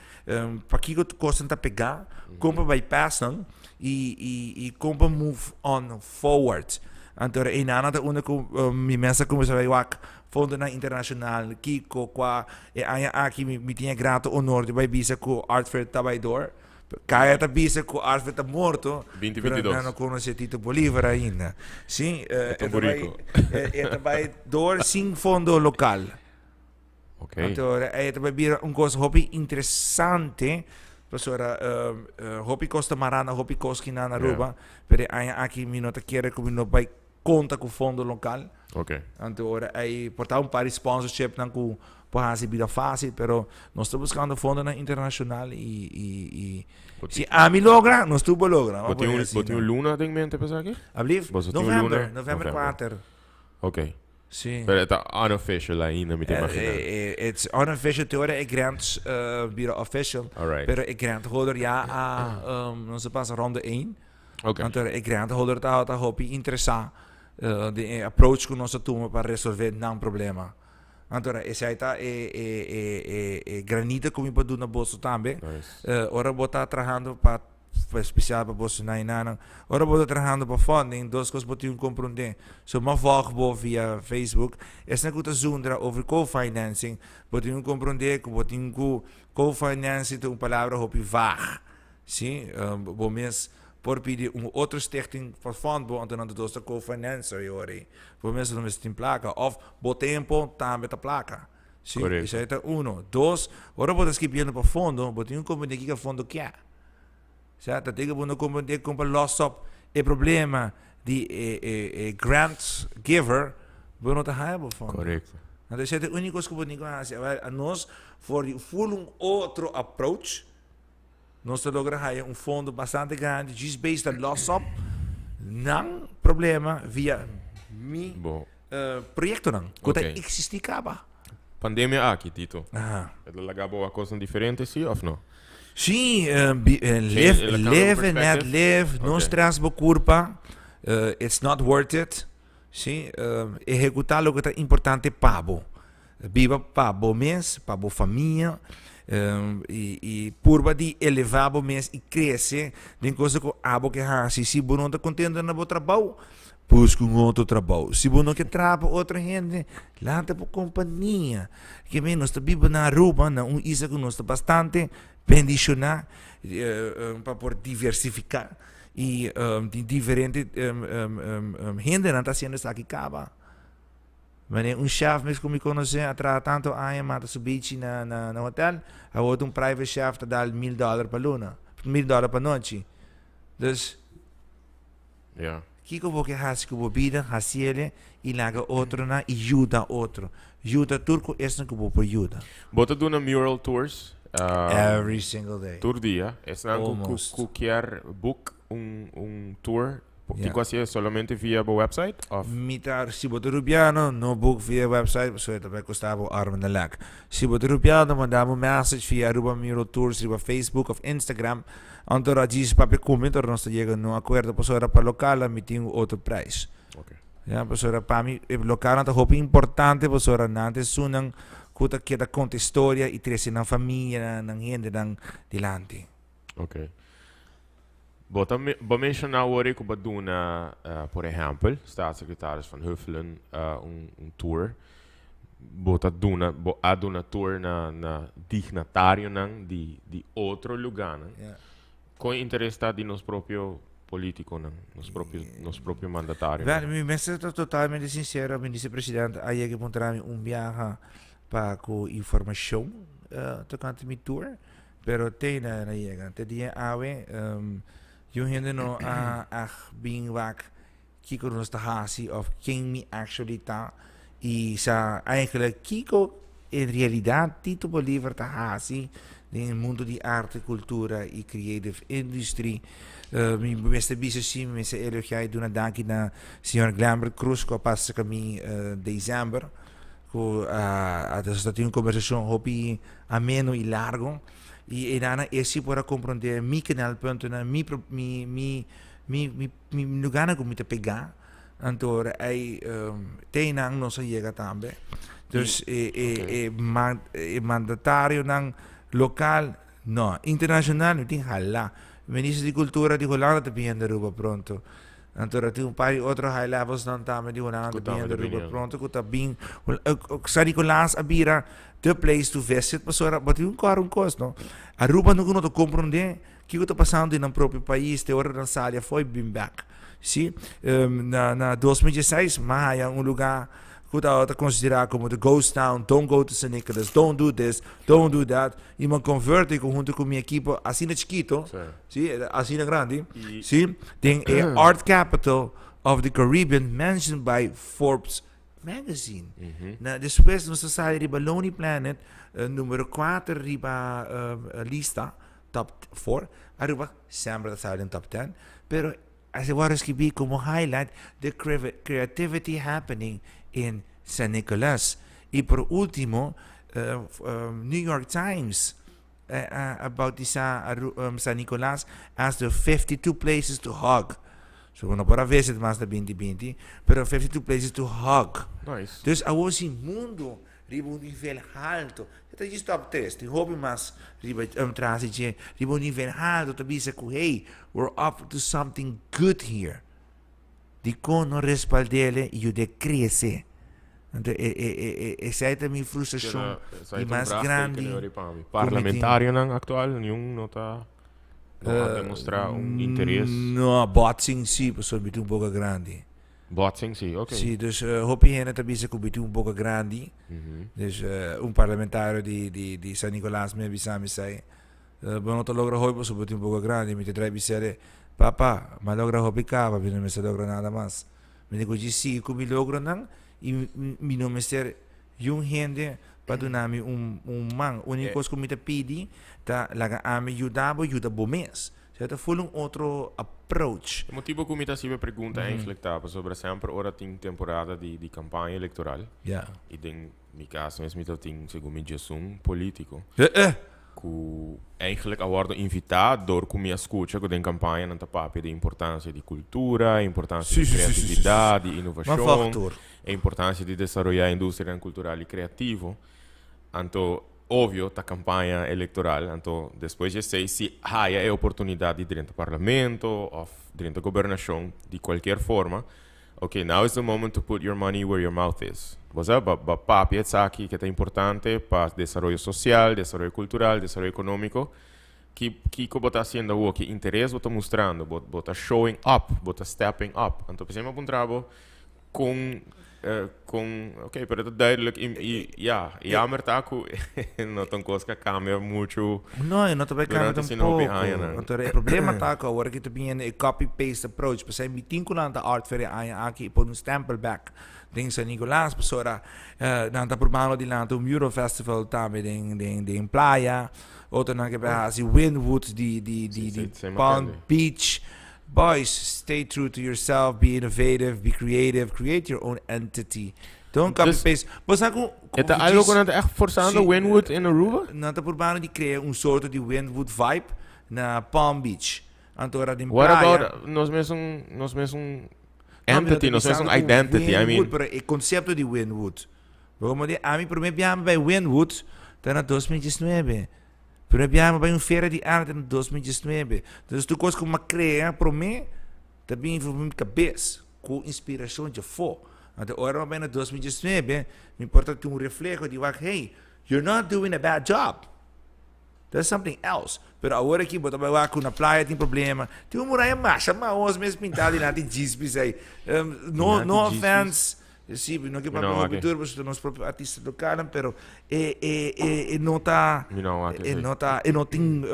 pakiko cosnan ta pega, con pa bypass nan y y y con pa move on forward. Anto ora eynana ta unda cu mi mes a cuminsa bay wak fondonan internacional, kiko, cua. E aña aki mi mi tin e grato honor di bay bisa cu Art Fair ta bay door. Kaya ta bisa cu Art Fair ta morto, Binti pero binti nan no dos. conoce Tito Bolivar ainda. Si, E ta e ta bay burico. e ta bay door sin fondo local. Ok. Anto e ta bay bira un cos hopi interesante, pasobra hopi cos ta mara na hopi cos ki nan Aruba, pero e aña aki mi no ta kere cu mi no bay konta ku fondo lokal. Ok. Anto ora ei por ta un par di sponsorshipnan ku por hasi bida fásil, pero nos ta buskando fondonan internashonal i i i si ami logra, nos tur por logra. Bo tin un bo tin un luna den mente pa esaki? Ablief? Boso tin un luna? November, november kuater. Ok. Si. Pero e ta unofficial ainda, mi ta imagina. It's unofficial te ora e grants bira official. Alright. Pero e grant holder ya a nos a pasa ronde één. Ok. Anto e grant holder ta hopi interesá den e approach ku nos a tuma pa resolve nan problema. Anto esei ta e e e e e granito ku mi por duna boso tambe. Nice. Ora bo ta trahando pa spesial pa boso nan i nannan, ora bo ta trahando pa funding, dos kos bo tin ku komprondé. So mi a vòlg bo via Facebook, esnan ku ta zundra over co-financing, bo tin ku komprondé ku bo tin ku co-financing ta un palabra hopi vaag. Sí, bo mes por pidi un otro stichting pa fund bo, anto nan ta dos ta co-financer e ora ei. Bo mes no mester tin plaka. Of bo tempo tambe ta plaka. Sí, Correcto. esei ta uno. Dos, ora bo ta skibiendo pa fondo, bo tin un komprendé kiko fondo kia. Sa, ta tegen bo no comprende con pa los op e problema di e, e, e grant giver, bo no ta haya bo fondo. Correcto. Anto esei ta e único ku bo tin ku hasi. Awor, a nos for di full un otro approach, nos ta logra haya un fondo bastante grandi, just based on los op nan problema via mi Bo. Proyectonan ku ta existi kaba. Pandemia aki, Tito. Aha. E ta laga bo wak kosnan diferente, si of no? Si, live, live and let live, no stress bo kurpa, it's not worth it. Si, ehecuta loke ta importante pa bo. Biba pa bo mes, pa bo famia, y purba di eleva bo mes y crece den cosa cu abo ke haci. Si bo no ta contento na bo trabou, busca un otro trabou. Si bo no ke traha pa otro hende, lanta bo compania. Ke men nos ta biba na Aruba, na un isla cu nos ta bastante bendiciona pa por diversifica y tin diferente hendenan ta haciendo esaki caba. Wanneer un chef mes ku mi konosé a traha tantu aña mata su bichi na na na hotel, awor ta un private chef ta dal mil dòler pa luna, mil dòler pa nochi. Dus, Ja. kiko bo ke hasi ku bo bida, hasiele i laga otronan i yuda otro. Yuda tur ku esnan ku bo por yuda. Bo ta duna mural tours? Every single day. Tur dia. Esnan ku ku Almost. ku kier book un un tour Ja. Tin ku hasié solamente via bo website of? Mi ta, si bo ta Rubiano, no book via website pasobra e ta bai kosta bo arm en de lek. Si bo ta Rubiano, manda bo message via Aruba Mural Tours riba Facebook of Instagram. Anto ora djis papia ku mi, anto nos ta yega na un akuerdo pasobra pa lokalnan mi tin un otro prijs. Ok. Ya, pasobra pa mi e lokalnan ta hopi importante pasobra nan ta esunnan ku ta keda konta historia i trese nan famia, nan hendenan dilanti. Ok. Bo ta bo menciona awor cu bo duna, por ehempel, staatssecretaris Van Huffelen un un tour. Bo ta duna, bo a duna tour na na dignatarionan di di otro lugarnan. Ja. Con interes ta di nos propio politiconan, nos propio nos propio mandatarionan? Wel, mi mester ta totalmente sincero, Minister President a yega puntra mi un biaha pa cu informacion tocante mi tour. Pero te na na yega. Te dia awe, yu hende no a ag bin wak kiko nos ta hasi of ken mi actually ta. I sa eigenlijk kiko en realidad Tito Bolivar ta hasi den e mundo di arte, cultura i creative industry. Mi mester bisa si, mi mester elogia i duna danki na señor Glenbert Croes ku a pasa ka mi december. Ku a ta tin un kombersashon hopi ameno i largo i einan e si por a komprondé mi knelpuntonan, mi mi mi mi mi mi lugarnan ku mi ta pegá. Anto ora ei te einan nos a yega tambe. Dus e e e e mandatarionan lokal no, internashonal mi tin hala. Minister di Kultura di Hulanda ta bini Aruba pronto. Anto ta tin un par di otro high levels nan tambe di Hulanda Ku ta tambe bin ta Aruba bini. pronto ku ta bin San Nicolas a bira the place to visit pasobra bo tin un kòrda un kos no Aruba no ku no ta komprondé kiko ta pasando den nan propio pais te ora nan sali afó i bin bèk si na na 2016 mi a haya un lugá ku tabata konsiderá komo the ghost town don't go to San Nicolas don't do this don't do that i mi a konverti hunto ku mi ekipo asina chikito. Sí, asina grandi. Y- Sí, den e art capital of the Caribbean mentioned by Forbes magazine. Na, despues nos a sali riba Lonely Planet, eh, numero 4 riba eh, lista, top 4. Aruba semper ta sali den top 10. Pero a word escribí como highlight the creativity happening in San Nicolas. Y por último, eh, New York Times a bautisa San Nicolas as the 52 places to hug. So bo no por a visit mas na 2020, pero 52 places to hug. Nice. Dus awor si mundo riba un nivel halto, e ta djis top 3, tin hopi mas riba um, tras di dje, riba un nivel halto ta bisa ku hey, we're up to something good here. Dikon no respald'ele i yud'é krese? Anto e e e e esei ta mi frustrashon di mas grandi ku mi tin. Parlamentarionan aktual niun no ta no a demostrá un interes? No, botsing si, pasobra mi tin un boka grandi. Botsing si, ok. Si, dus hopi hende ta bisa ku mi tin un boka grandi. Dus un parlamentario di di di San Nicolas mi a bisa mi esei. Bo no ta logra hopi pasobra bo tin un poko grandi. Mi ta trai bis'é, Papa, m'a logra hopi kaba, mi no mester logra nada mas. Mi ta kuchi sigui ku mi logronan i mi no mester yun hende pa duna mi un un man. Úniko kos ku mi ta pidi ta laga ami yuda bo yuda bo mes. So ta ful un otro approach. E motibo ku mi ta hasiba e pregunta eigenlijk ta pasobra semper ora tin temporada di di kampaña elektoral i den mi kaso mes mi ta tin segun mi djesun politiko ku eigenlijk a wordo invita dor ku mi a skucha ku den kampaña nan ta papia di importansia di kultura, importansia di kreatividat, di inovashon, e importansia di desaroyá industrianan kultural i kreativo. Anto obvio ta kampaña elektoral, anto despues di esei si haya e oportunidat di drenta parlamento òf drenta gobernashon di kualkier forma, Ok, now is the moment to put your money where your mouth is. Bo sa, ba, ba papia esaki ke ta importante pa desaroyo sosial, desaroyo kultural, desaroyo ekonómiko. Ki, kiko bo ta hasiendo awor? Ki interes bo ta mustrando? Bo, bo ta showing up, bo ta stepping up. Anto p'esei mi a puntra bo kon, eh, kon, ok, pero ta duidelijk i, i ja, jammer ta ku no ta un kos ku a kambia muchu. No, e no ta bai cambia Durante asina hopi tampoco. añanan. Anto e problema ta cu awor aki ta biniendo e copy-paste approach. P'esei mi tin cu nan ta Art Fair e aña aki y pone un stempel back den San Nicolas. Pasobra nan ta probando di lanta un mural festival tambe den, den, den playa. Otronan ke bai haci Wynwood di, di, di, Sí, di sí, sí, mi Palm atende. Beach. Boys, stay true to yourself, be innovative, be creative, create your own entity. Don't copy Dus, paste. Bo sa ku e ta algo ku nan ta echt forzando Sí, Wynwood in Aruba? Nan ta purbando di krea un sorto di Wynwood vibe na Palm Beach. Anto ora den What playa. about nos mesun nos mesun No, mi no ta entity, nos mesun bisando ku identity, I mean. Wynwood, pero e konsepto di Wynwood. Bo komo di ami prome biaha mi bai Wynwood ta na 2019. Prome biaha mi bai un feria di arte na 2019. Entonces tur kos ku mi a krea prome ta bini for mi kabes ku inspirashon djafó. Anto ora mi a bai na 2019 mi por ta tin un refleho di wak hey, you're not doing a bad job. That's something else. Pero awor aki bo ta bai wak ku na playa tin problema. Tin un muraya masha mahos mes pintá dilanti djis ei. No, no offense. Sí, no ke papia No, hopi oké. duro, pasobra nos propio artista lokalnan, pero e, e, e, e no ta, Mi no wak e esei. no ta, e no tin,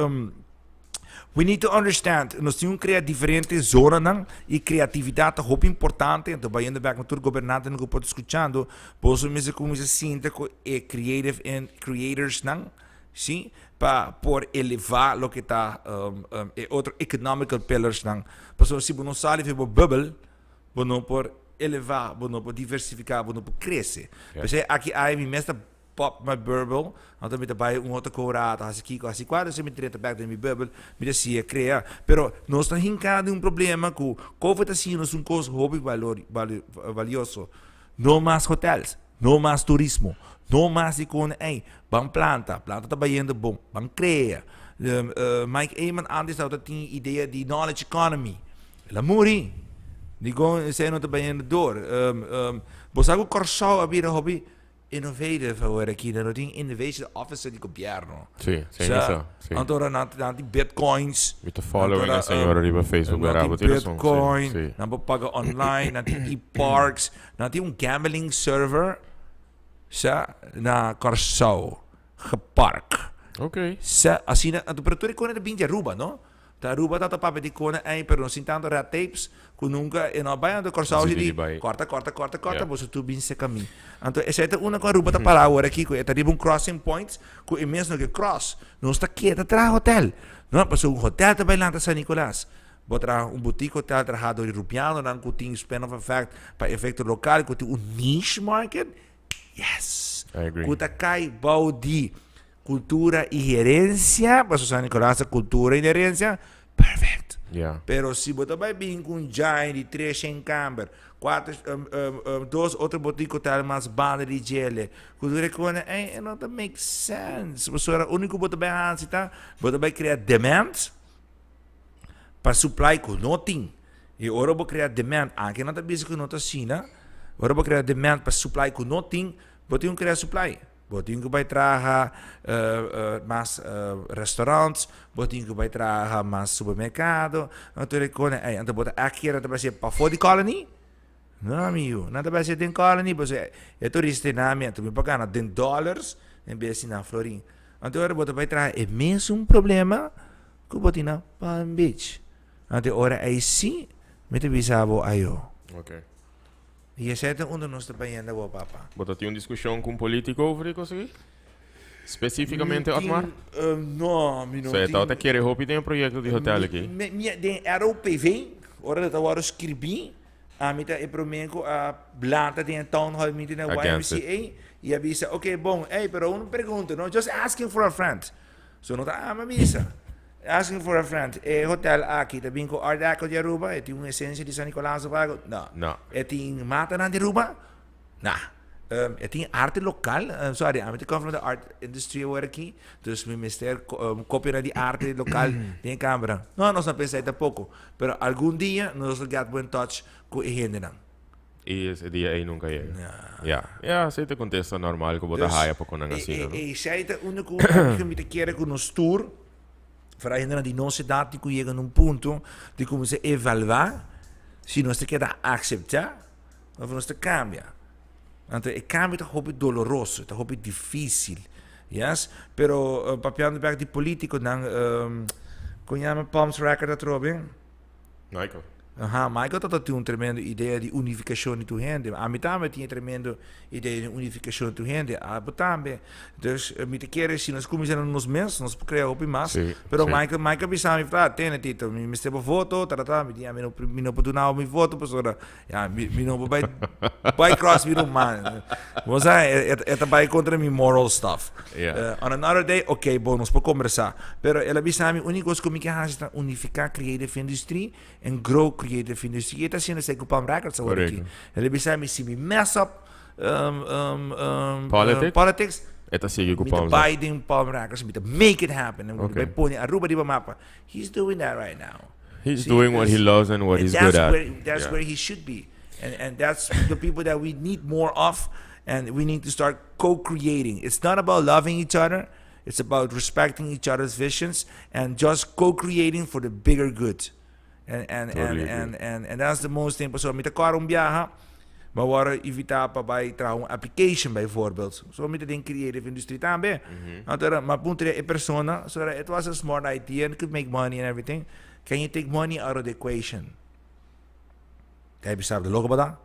we need to understand, nos tin un krea diferente zonanan i kreatividat ta hopi importante, anto bayendo bek na tur gobernantenan ku por ta skuchando, boso mester kuminsá sinta ku e creative en creatorsnan, sí, pa por elevá loke ta e otro economical pillarsnan, pasobra si bo no sali for bo bubble, Bo no por elevá, bo no por diversifiká, bo no por krese. P'esei aki ai mi mes ta pop my bubble, anto mi ta bai un otro kora, ta hasi kiko, hasi kua, despues mi drenta bèk den mi bubble, mi ta siña krea. Pero nos ta hinká den un problema ku Covid ta siña nos un kos hopi valor, valioso. No mas hotels, no mas turismo, no mas di kone ei. Ban planta, planta ta bayendo bon, ban krea. Mike Eman antes tabata tin idea di knowledge economy. El a muri. Dikon esei no ta bayendo door? Bo sa ku Kòrsou a bira hopi innovative awor aki. Nan no tin innovation officer di gobièrnu. Sí, sí, mi sa. Sí. Anto ora nan nan tin bitcoins. Mi ta following e señora riba Facebook, Nan bera, tin bo tin rason. Sí, bitcoin, sí. nan por paga online, nan tin e-parks, nan tin un gambling server sa na Kòrsou gepark. Oké. Sa asina, anto pero tur e kos nan ta bin di Aruba, no? Ta Aruba ta ta papia di kona ei, pero no sin tanto red tapes ku nunka e no a bai. Anto Kòrsou si di kòrta kòrta kòrta kòrta boso tur bin seka mi. Anto esei ta una ku Aruba ta para awor aki ku e ta riba un crossing point ku e mes no ke cross. Nos ta keda traha hotel. No, pasobra un hotel ta bai lanta San Nicolas. Bo traha un boutique hotel traha dor di rubianonan ku tin spin off effect pa efekto lokal ku tin un niche market. Yes! I agree. Ku ta kai bou di Cultura y herencia, pasobra San Nicolas ta cultura y herencia, perfect. Yeah. Pero si bo ta bai bin cu un giant di tres shen camber, cuater, dos otro boutique hotel mas banda di djele, cu tur e cona, ey, e no ta make sense. Pasobra unico bo ta bai haci ta, bo ta bai crea demand pa supply cu no tin. Y ora bo crea demand, anke nan ta bisa cu no ta asina, ora bo crea demand pa supply cu no tin, bo tin cu crea supply. Bo tin ku bai traha mas restaurants, bo tin ku bai traha mas supermerkado, anto e kone ei. Anto bo ta èk kier ta bai hasié pafó di Colony? No, amigu, nan ta bai hasié den Colony, pasobra e turista ei na mi, anto mi por gana den dollars en bes di na florin. Anto ora bo ta bai traha e mesun problema ku bo tin na Palm Beach. Anto ora ei sí mi ta bisa bo ayo. Ok. I esei ta unda nos ta bayendo awor, papa. Bo ta tin un diskushon ku un polítiko over di kos aki? Spesífikamente Otmar? No, mi no tin. So e tabata kere hopi den e proyekto di hotel aki? Mi, den ROPV, ora ta wòrdu skirbí, ami ta e promé ku a blanta den e town hall meeting na YMCA i a bisa, ok, bon, ey, pero un pregunta, no, just asking for a friend. So no ta ami a bisa. Asking for a friend, e hotel aki ta bin ku Art Deco di Aruba? E tin un esensia di San Nicolas of algo? No. No. E tin matanan di Aruba? Nah. E tin arte lokal? Sorry, ami ta come from the art industry awor aki, dus mi mester kopianan di arte lokal den e kamera. No, nos no pensa ei tampoko. Pero algun dia nos lo get bo in touch ku e hendenan. I e dia ei nunka yega. Ya. Ya, esei ta e kontesta normal ku bo ta haya pa ku nan asina, no? E esei ta unda ku mi ta kere ku nos tur, foral hendenan di nos edat tin ku yega na un punto di kuminsá evaluá si nos ta keda akseptá òf nos ta kambia. Anto e kambio ta hopi doloroso, ta hopi difísil. Yes, pero papiando bek di polítikonan, kon yama Palms Record atrobe? Michael. Aha, Michael tabata tin un tremendo idea di unificacion di tur hende. Ami tambe tin e tremendo idea di unificacion di tur hende. Abo tambe. Dus mi ta kere si nos cuminsa na nos mes, nos por crea hopi mas. Sí, Pero sí. Michael, Michael bisa mi, ah, tene Tito, mi mester bo voto, ta, ta, ta. Mi di, ah, mi no, mi no por duna bo mi voto pasobra, ya, mi, mi no por bai, bai cross mi ruman. Bo sa, e, e, e ta bai contra mi moral stuff. Yeah. On another day, ok, bon, nos por combersa. Pero el a bisa mi, unico cos cu mi ke haci ta unifica creative industry and grow creative industry. Y e ta haciendo esey cu Palm Records awor aki. Correcto. El a bisa mi, si mi mess up, Politics? politics, E ta sigui cu mi ta Palm bai den Palm Records, mi ta make it happen. Mi ta Ok. bai pone Aruba riba mapa. He's doing that right now. He's See, doing what he dus loves and what and he's good that's at. Where, that's Yeah. where he should be. And that's the people that we need more of. And we need to start co-creating. It's not about loving each other. It's about respecting each other's visions and just co-creating for the bigger good. And, Totally agree. and that's the most thing. So, mi ta kòrda un biaha, mi a wòrdu invitá pa bai traha un application bijvoorbeeld. So, mi ta den creative industry tambe. Anto, mi a puntra e persona, so that it was a smart idea and could make money and everything. Can you take money out of the equation? Kaya bisa de loko ba?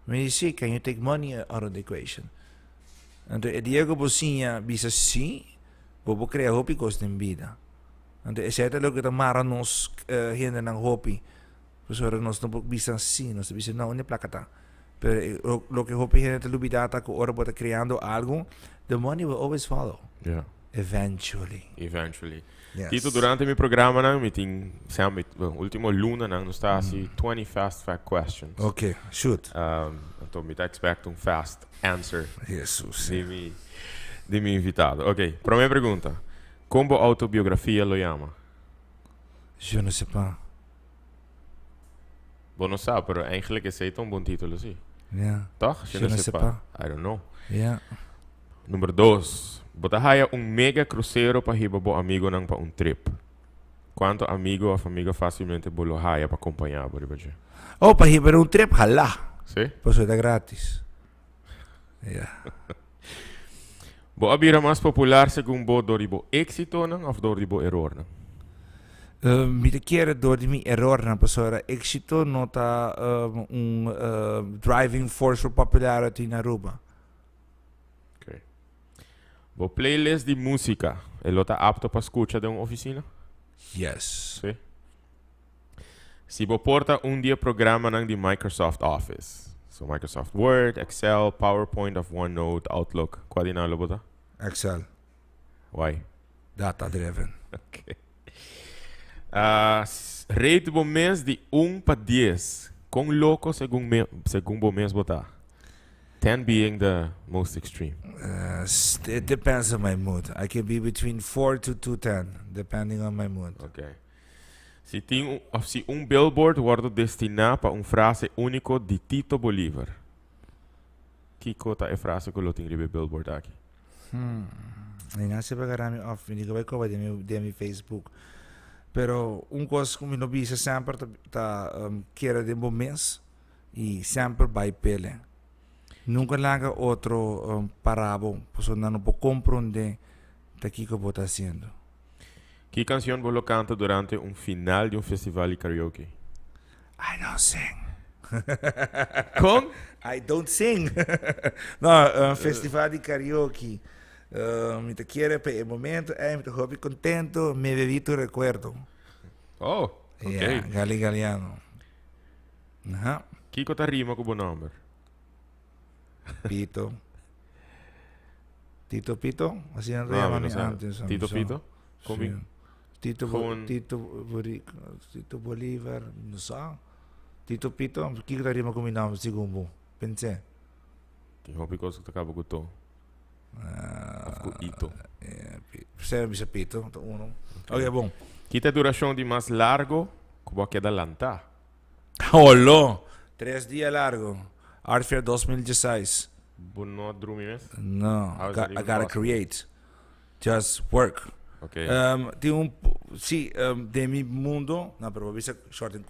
Mi di, sí, can you take money out of the equation? Anto, e dia ku bo siña bisa sí, bo por krea hopi kos den bida. Anto, esei ta loke ta mara nos hendenan hopi. Pasobra nos no por bisa sí, nos ta bisa no, unda e plaka ta? Pero e loke hopi hende ta lubida ta ku ora bo ta kreando algu, the money will always follow. Yeah. Eventually. Eventually. Yes. Tito, durante mi programanan mi tin, sea mi, bueno, ultimo lunanan nos ta hasi 20 fast fact questions. Ok, shoot. Anto mi ta expect un fast answer. Jesus. Di mi invitado. Ok, prome pregunta. Kon bo autobiografia lo yama? Je ne sais pas. Bo no sa, pero eigenlijk esei ta un bon titulo si. Ja. Toch? Je ne sais pas. I don't know. Ja. Number dos. Bo ta haya un mega crucero pa hiba bo amigonan pa un trip. Cuanto amigo of amiga facilmente bo lo haya pa compaña bo riba dje? Oh, pa hiba un trip? Hala. Si? Pasobra ta gratis. Ja. Bo a bira mas popular segun bo dor di bo éxitonan of dor di bo erornan? Mi ta kere dor di mi erornan, pasobra éxito no ta un driving force for popularity na Aruba. Ok. Bo playlist di música, e lo ta apto pa scucha den un oficina? Yes. Sí. Si bo por ta un di e programanan di Microsoft Office, so Microsoft Word, Excel, PowerPoint of OneNote, Outlook, kua di nan lo bo ta? Excel. Why? Data driven. Ok. Uh, rate bo mes di un pa dies. Kon loko segun, me, segun bo mes bo ta? 10 being the most extreme. It depends on my mood. I can be between 4 to 210, depending on my mood. Ok. Si tin un, of si un billboard wordo destiná pa un frase úniko di Tito Bolívar, kiko ta e frase ku lo tin riba e billboard aki? Hmm. Mi nan siempre agarra mi off, mi dico bai koba den mi, den mi Facebook. Pero un kos ku mi no bisa semper ta, ta um, kere den bo mes i semper bai pele. Nunca laga otro um, para bo, pasobra nan no por comprende. Ta kiko bo ta hasiendo. Ki cancion bo lo canta durante un final di un festival di karaoke? I don't sing. Con? I don't sing. No, un festival di karaoke. Mi ta kere pa e momento ey mi ta hopi contento, me bebí tu recuerdo. Oh, ok. Yeah, Gali Galiano. Aha. Kiko ta rima cu bo nomber? Pito. Tito Pito, asina nan ta No, yama mi no mi sa. antes. Mi Tito sa. Pito? Con mi- Sí. Tito, Bo- Gewoon- Tito, Bori- Tito Bolívar, no sa. Tito Pito, kiko ta rima ku mi nòmber segun bo? Pensé. Tin hopi kos ku ta kaba ku to. Of ku ito. Eh, Sê bisa Pito, ta uno. Ok, bon. Ki ta e durashon di mas largo ku bo a keda lantá? Holo! 3 dia largo. Art Fair 2016. Bo no a drumi mes? No, How I is that I even gotta possible? create. Just work. Ok. Tin un, sí, den mi mundo, no, pero bo bisa short and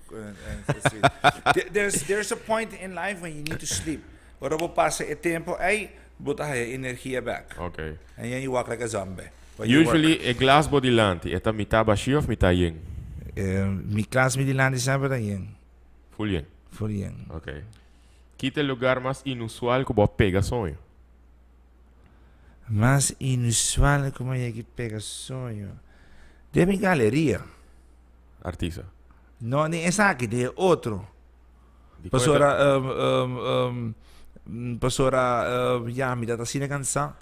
sweet. There's a point in life when you need to sleep. Ora bo pasa e tempo ey, bo ta haya energia back. And then you walk like a zombie. But you work. Usually e glas bo dilanti, e ta mitá bashí of mitá yen? Mi glas mi dilanti semper ta yen. Full yen? Full yen. Ok. Ki ta e lugar mas inusual ku bo a pega soño? Mas inusual ku mi a yega pega soño? Den mi galeria. Artista? No, ni esaki, den e otro. Di kon e ta- Pasobra, pasobra, ya, mi ta asina cansá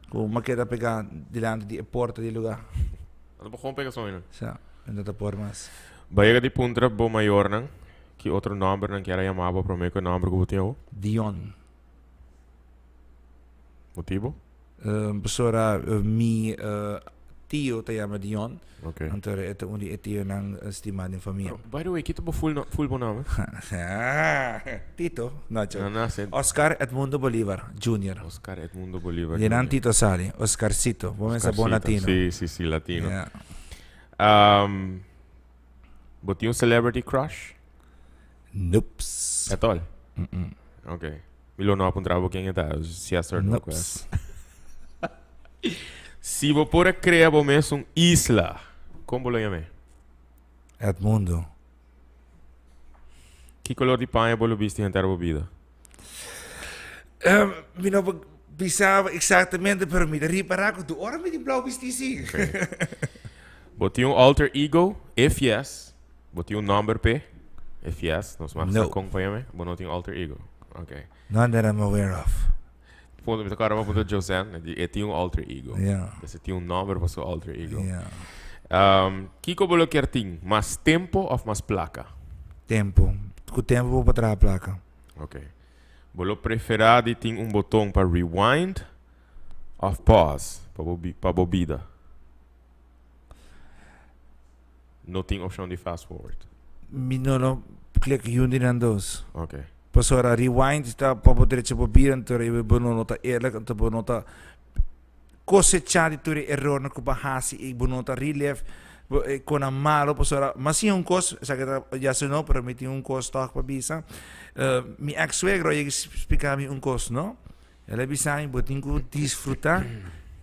ku mi a keda pegá dilanti di e porta di e lugá. Anto bo gewoon pega soño nan? Sa, mi no ta por mas. Bo a yega di puntra bo mayornan ki otro nòmber nan kier a yama bo promé ku e nòmber ku bo tin awor? Dion. Motibo? Pasobra mi tio ta yama Dion. Ok. Anto e ta un di e tionan stimá den famia. By the way, ki ta bo full full bo nòmber? Tito, no cho. No, no, si. Oscar Edmundo Bolívar Junior. Oscar Edmundo Bolívar Di nan Junior. Tito sali, Oscarcito. Bo mester bon Oscarcito. latino. Si, si, si, latino. Yeah. Bo tin un celebrity crush? Nope. At all? Ok. Mi lo no a puntra bo ken e ta, yes or no Nope. question. Si bo por a crea bo mes un isla, con bo lo yam'é? Edmundo. Ki color di paña bo lo bisti henter bo bida? Mi no por bisa exactamente, pero mi ta ripara cu tur ora mi tin blauw bisti si. Bo tin un alter ego? If yes, bo tin un nomber p'e? If yes, nos mag sa No. con pa yam'é. Bo no tin alter ego? Ok. None that I'm aware of. Punto, mi ta acorda bo punto Joseanne, di e tin un alter ego. Dus e tin un nomber pa su alter ego. Kiko bo lo kier tin? Mas tempo of mas placa? Tempo. Cu tempo bo por traha placa. Ok. Bo lo prefera di tin un boton pa rewind of pause pa bo pa bo bida? No tin opcion di fast forward. Mi no lo click yun di nan dos. Ok. Pasobra rewind ta pa bo drecha bo bida anto e bo no ta eerlijk anto bo no ta cosecha di tur e erornan cu bo a haci y bo no ta relive bo e conan malo pasobra mas tin un cos esaki ta yes or no pero mi tin un cos tog pa bisa mi ex suegro a yega splica mi un cos no el a bisa mi bo tin cu disfruta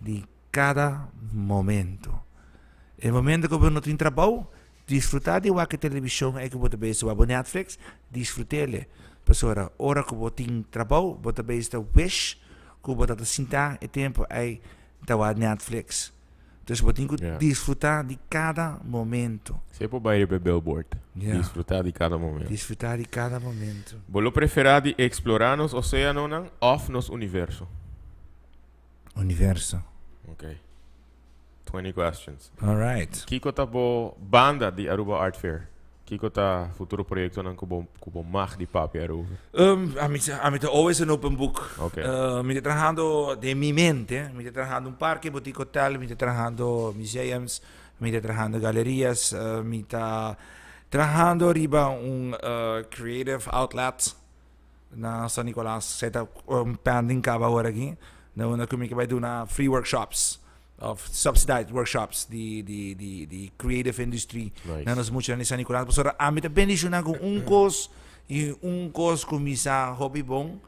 di cada momento e momento cu bo no tin trabou disfruta di wak e television ey cu bo ta bezig wak bo Netflix disfrutele pasobra ora cu bo tin trabou bo ta bezig ta wish cu bo ta ta sinta e tempo ey ta wak Netflix entonces bo tin cu disfruta di cada momento. Esey por bay riba e billboard. Disfruta di cada momento. Disfruta di cada momento. Bo lo prefera di explora nos oceanonan of nos universo? Universo. Ok. 20 questions. All right. Kiko ta bo banda di Aruba Art Fair? Kiko ta futuro proyectonan cu bo, cu bo mag di papia erover? Ami, ami ta always an open book. Ok. Mi ta trahando den mi mente, mi ta trahando un parke, boutique hotel, mi ta trahando museums, mi ta trahando galerias, mi ta trahando riba un creative outlet na San Nicolas. Esei ta un pending caba awor aki, na unda cu mi ke bai duna free workshops of subsidized workshops di di di di creative industry Nice. na nos muchanan di San Nicolas. Pasobra ami ta bendiciona cu un cos y un cos cu mi sa hopi bon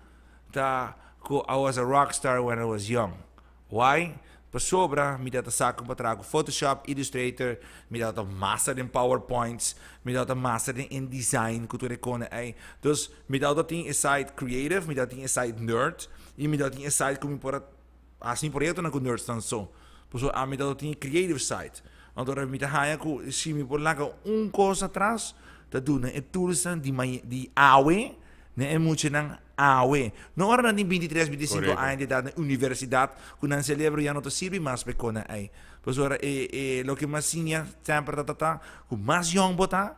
ta cu I was a rock star when I was young. Why? Pasobra mi tabata sa con pa traha cu Photoshop, Illustrator, mi tabata master den PowerPoints, mi tabata master den InDesign cu tur e cona ey. Dus mi tabata tin e side creative, mi tabata tin e side nerd y mi tabata tin e side cu mi por a haci mi proyectonan cu nerdsnan so. Pasobra ami tabata tin e creative side. Anto ora mi ta haya cu si mi por laga un cos atras ta duna e toolsnan di di awe na e muchanan Awe, no ora nan tin 23, 25 aña di edat na universidat ku nan selebro ya no ta sirbi mas pa e kona ei. Pasobra e e loke mas siña semper ta ta ku mas yòn bo ta,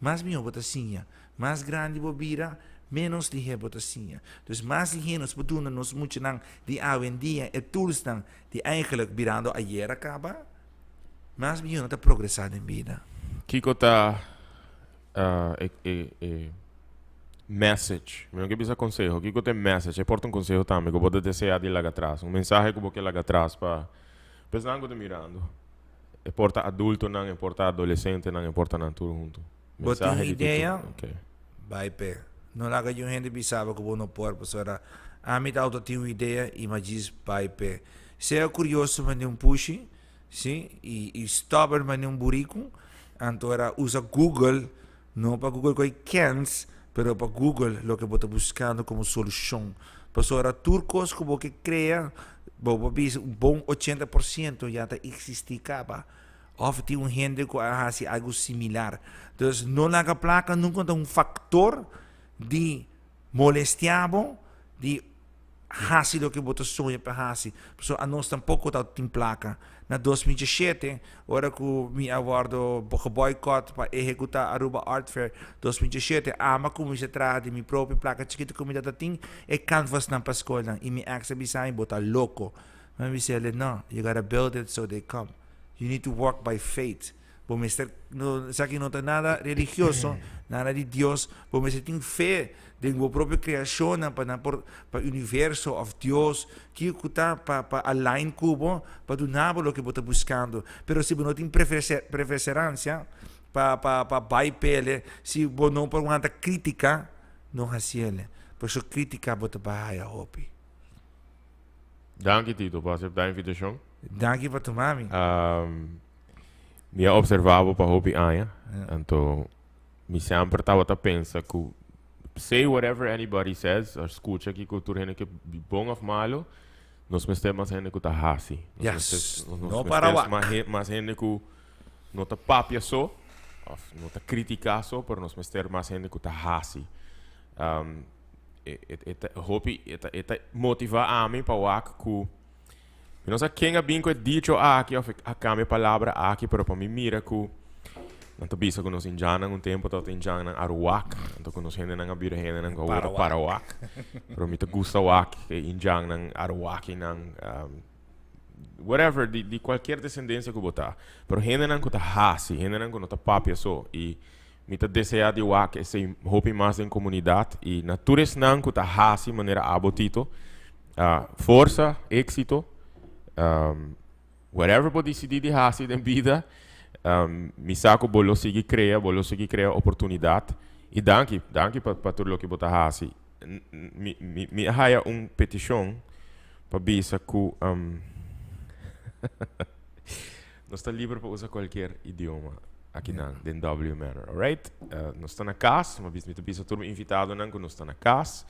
mas mihó bo ta siña. Mas grandi bo bira, ménos lihé bo ta siña. Dus mas lihé nos por duna nos muchanan di awendia e toolsnan di eigenlijk birando ayera kaba, mas mihó nan ta progresá den bida. Kiko ta e e e message. Mi no ke bisa conseho. Kiko ta e message? E por ta un conseho tambe ku bo ta desea di laga atras. Un mensahe ku bo ke laga atras pa pa esnan ku ta mirando. E por ta adultonan, e por ta adolesentenan, e por ta nan tur huntu. Bo tin un Mensahe di Tito. idea? Ok. Bai p'e. No laga niun hende bisa bo ku bo no por pasobra ami ta auto tin un idea i mi a djis bai p'e. Sea kurioso manera un pushi, si, i i stubborn manera un buriku. Anto ora usa Google No pa Google koe kens, pero pa Google loke bo ta buskando komo solushon. Pasobra tur kos ku bo ke krea, bo por bisa un bon 80% ya ta eksistí kaba. Òf tin un hende ku a hasi algu similar. Dus no laga plaka nunka ta un faktor di molestiá bo, di hasi loke bo ta soña pa hasi. Pasobra anos tampoco ta tin placa. Na 2017, ora cu mi a wordo geboycott pa ehecuta Aruba Art Fair 2017, ami a cuminsa traha di mi propio placa chikito cu mi tata tin, e canvasnan pa scolnan. Y mi ex a bisa mi, bo ta loco. Mi a bisa el, no, you gotta build it so they come. You need to walk by faith. Bo mester, no, esaki no ta nada religioso, nada di Dios. Bo mester tin fe den bo propio creacionnan pa nan por, pa universo of Dios, kiko ku ta pa, pa align ku bo, pa duna bo loke bo ta buskando. Pero si bo no tin preferencia pa, pa, pa bai pele, si bo no por wanta critica, no hasiele. Pasobra critica bo ta bai haya hopi. Danki Tito pa acepta invitacion. Danki pa tuma mi. Mi a observa bo pa hopi aña. Anto mi semper tabata pensa ku say whatever anybody says or skucha kiko tur hende ke bon of malo, nos mester mas hende ku ta hasi. Nos Yes. mester, nos No para mester wak. mas hende ku no ta papia so of no ta critica so, pero nos mester mas hende ku ta hasi. E ta hopi e ta e ta motiva ami pa wak ku mi no sa ken a bin ku e dicho aki of a kambia e palabra aki pero pa mi mira ku nan ta bisa ku nos indjannan un tempu tabata indjannan aruwak anto ku nos hendenan a bira hendenan ku awor ta parawak pero mi ta gusta wak e indjannan aruwakinan whatever di di kualkier desendensia ku bo ta pero hendenan ku ta hasi hendenan ku no ta papia so i Mi ta desea di wak esei hopi mas den komunidat i na tur esnan ku ta hasi manera abo Tito, forsa, éksito, whatever bo disidí di hasi den bida, mi sa ku bo lo sigui krea, bo lo sigui krea oportunidat i danki, danki pa pa tur loke bo ta hasi. Mi mi mi a haya un petishon pa bisa ku Nos ta liber pa usa cualkier idioma akinan den W Manor, alright? Nos ta na cas, mi ta bisa tur mi invitadonan cu nos ta na cas.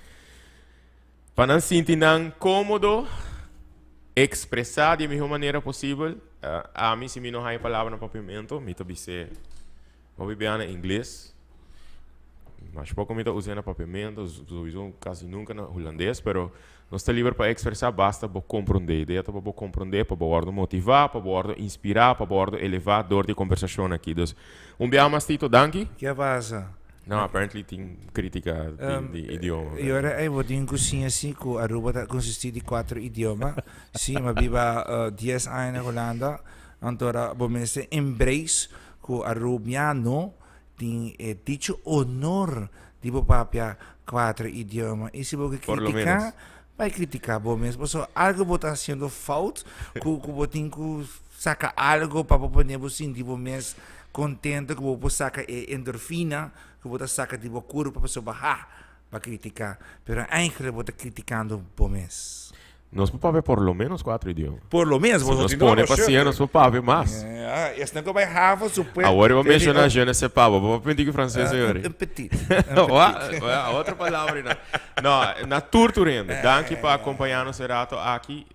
Pa nan sinti nan comodo, expresa di e miho manera posibel. Ami, si mi no haya palabra na papiamento, mi ta bis'é hopi bia na ingles. Mas poco mi ta usa na papiamento, sowieso casi nunca na hulandes, pero nos ta liber pa expresa basta bo comprende. Idea ta pa bo comprende, pa bo wordo motiva, pa bo wordo inspira, pa bo wordo eleva door di e conversacion aki. Dus, un biaha mas Tito, danki. Ke pasa? No, apparently tin critica di idioma. Y ora ey bo tin cu siña si cu Aruba ta consisti di cuatro idioma. Si, mi a biba dies aña na Hulanda. Anto ora bo mester embrace cu Arubiano tin e dicho honor di bo papia cuatro idioma. Y si bo ke Por lo critica, menos. bai critica bo mes. Pasobra algo bo ta haciendo fout cu cu bo tin cu saca algo pa bo pone bo sinti bo mes contento, cu bo por saca e endorfina cu bo ta saca di bo curpa pasobra ha, bo a critica. Pero eigenlijk bo ta criticando bo mes. Nos por papia por lo menos cuatro idioma. Por lo menos. Si nos pone pa siña, nos por papia mas. Ja, esnan cu bay havo su pue. Awor bo menciona je ne sais pas, bo por papia un tiki frances ahora. Un petit. Un otro palabra no. No, na tur tur hende. Danki pa acompaña nos e rato aki.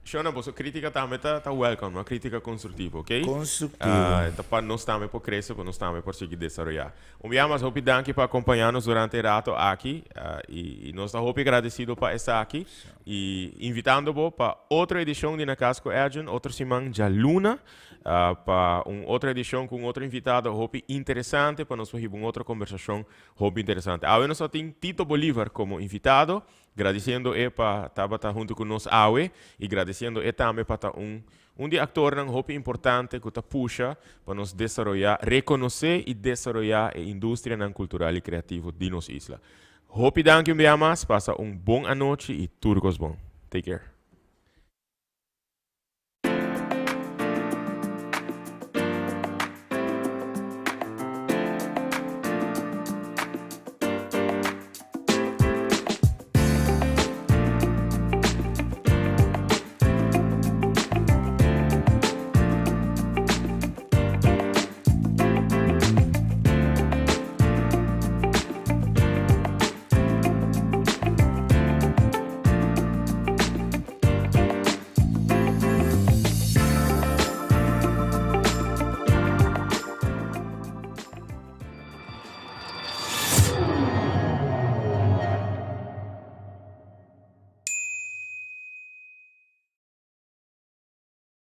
Shona, boso critica tambe ta ta welcome, no? Critica constructivo, ok? Constructivo. Ta pa nos tambe por crece, pa nos tambe por sigui desaroya. Un bia mas hopi danki pa acompaña nos durante e rato aki y nos ta hopi agradecido pa esaki y invitando bo pa otro edicion di Na Cas cu Edjean otro siman djaluna pa un otro edicion cu un otro invitado hopi interesante pa nos por hiba un otro conversacion hopi interesante. Awe nos ta tin Tito Bolivar como invitado gradiciendo e pa tabata hunto cu nos awe y gradiciendo e tambe pa ta un Un di aktornan hopi importante ku ta pusha pa nos desaroyá, rekonosé i desaroyá e industrianan kultural i kreativo di nos isla. Hopi danki un bia mas, pasa un bon anochi i tur kos bon. Take care.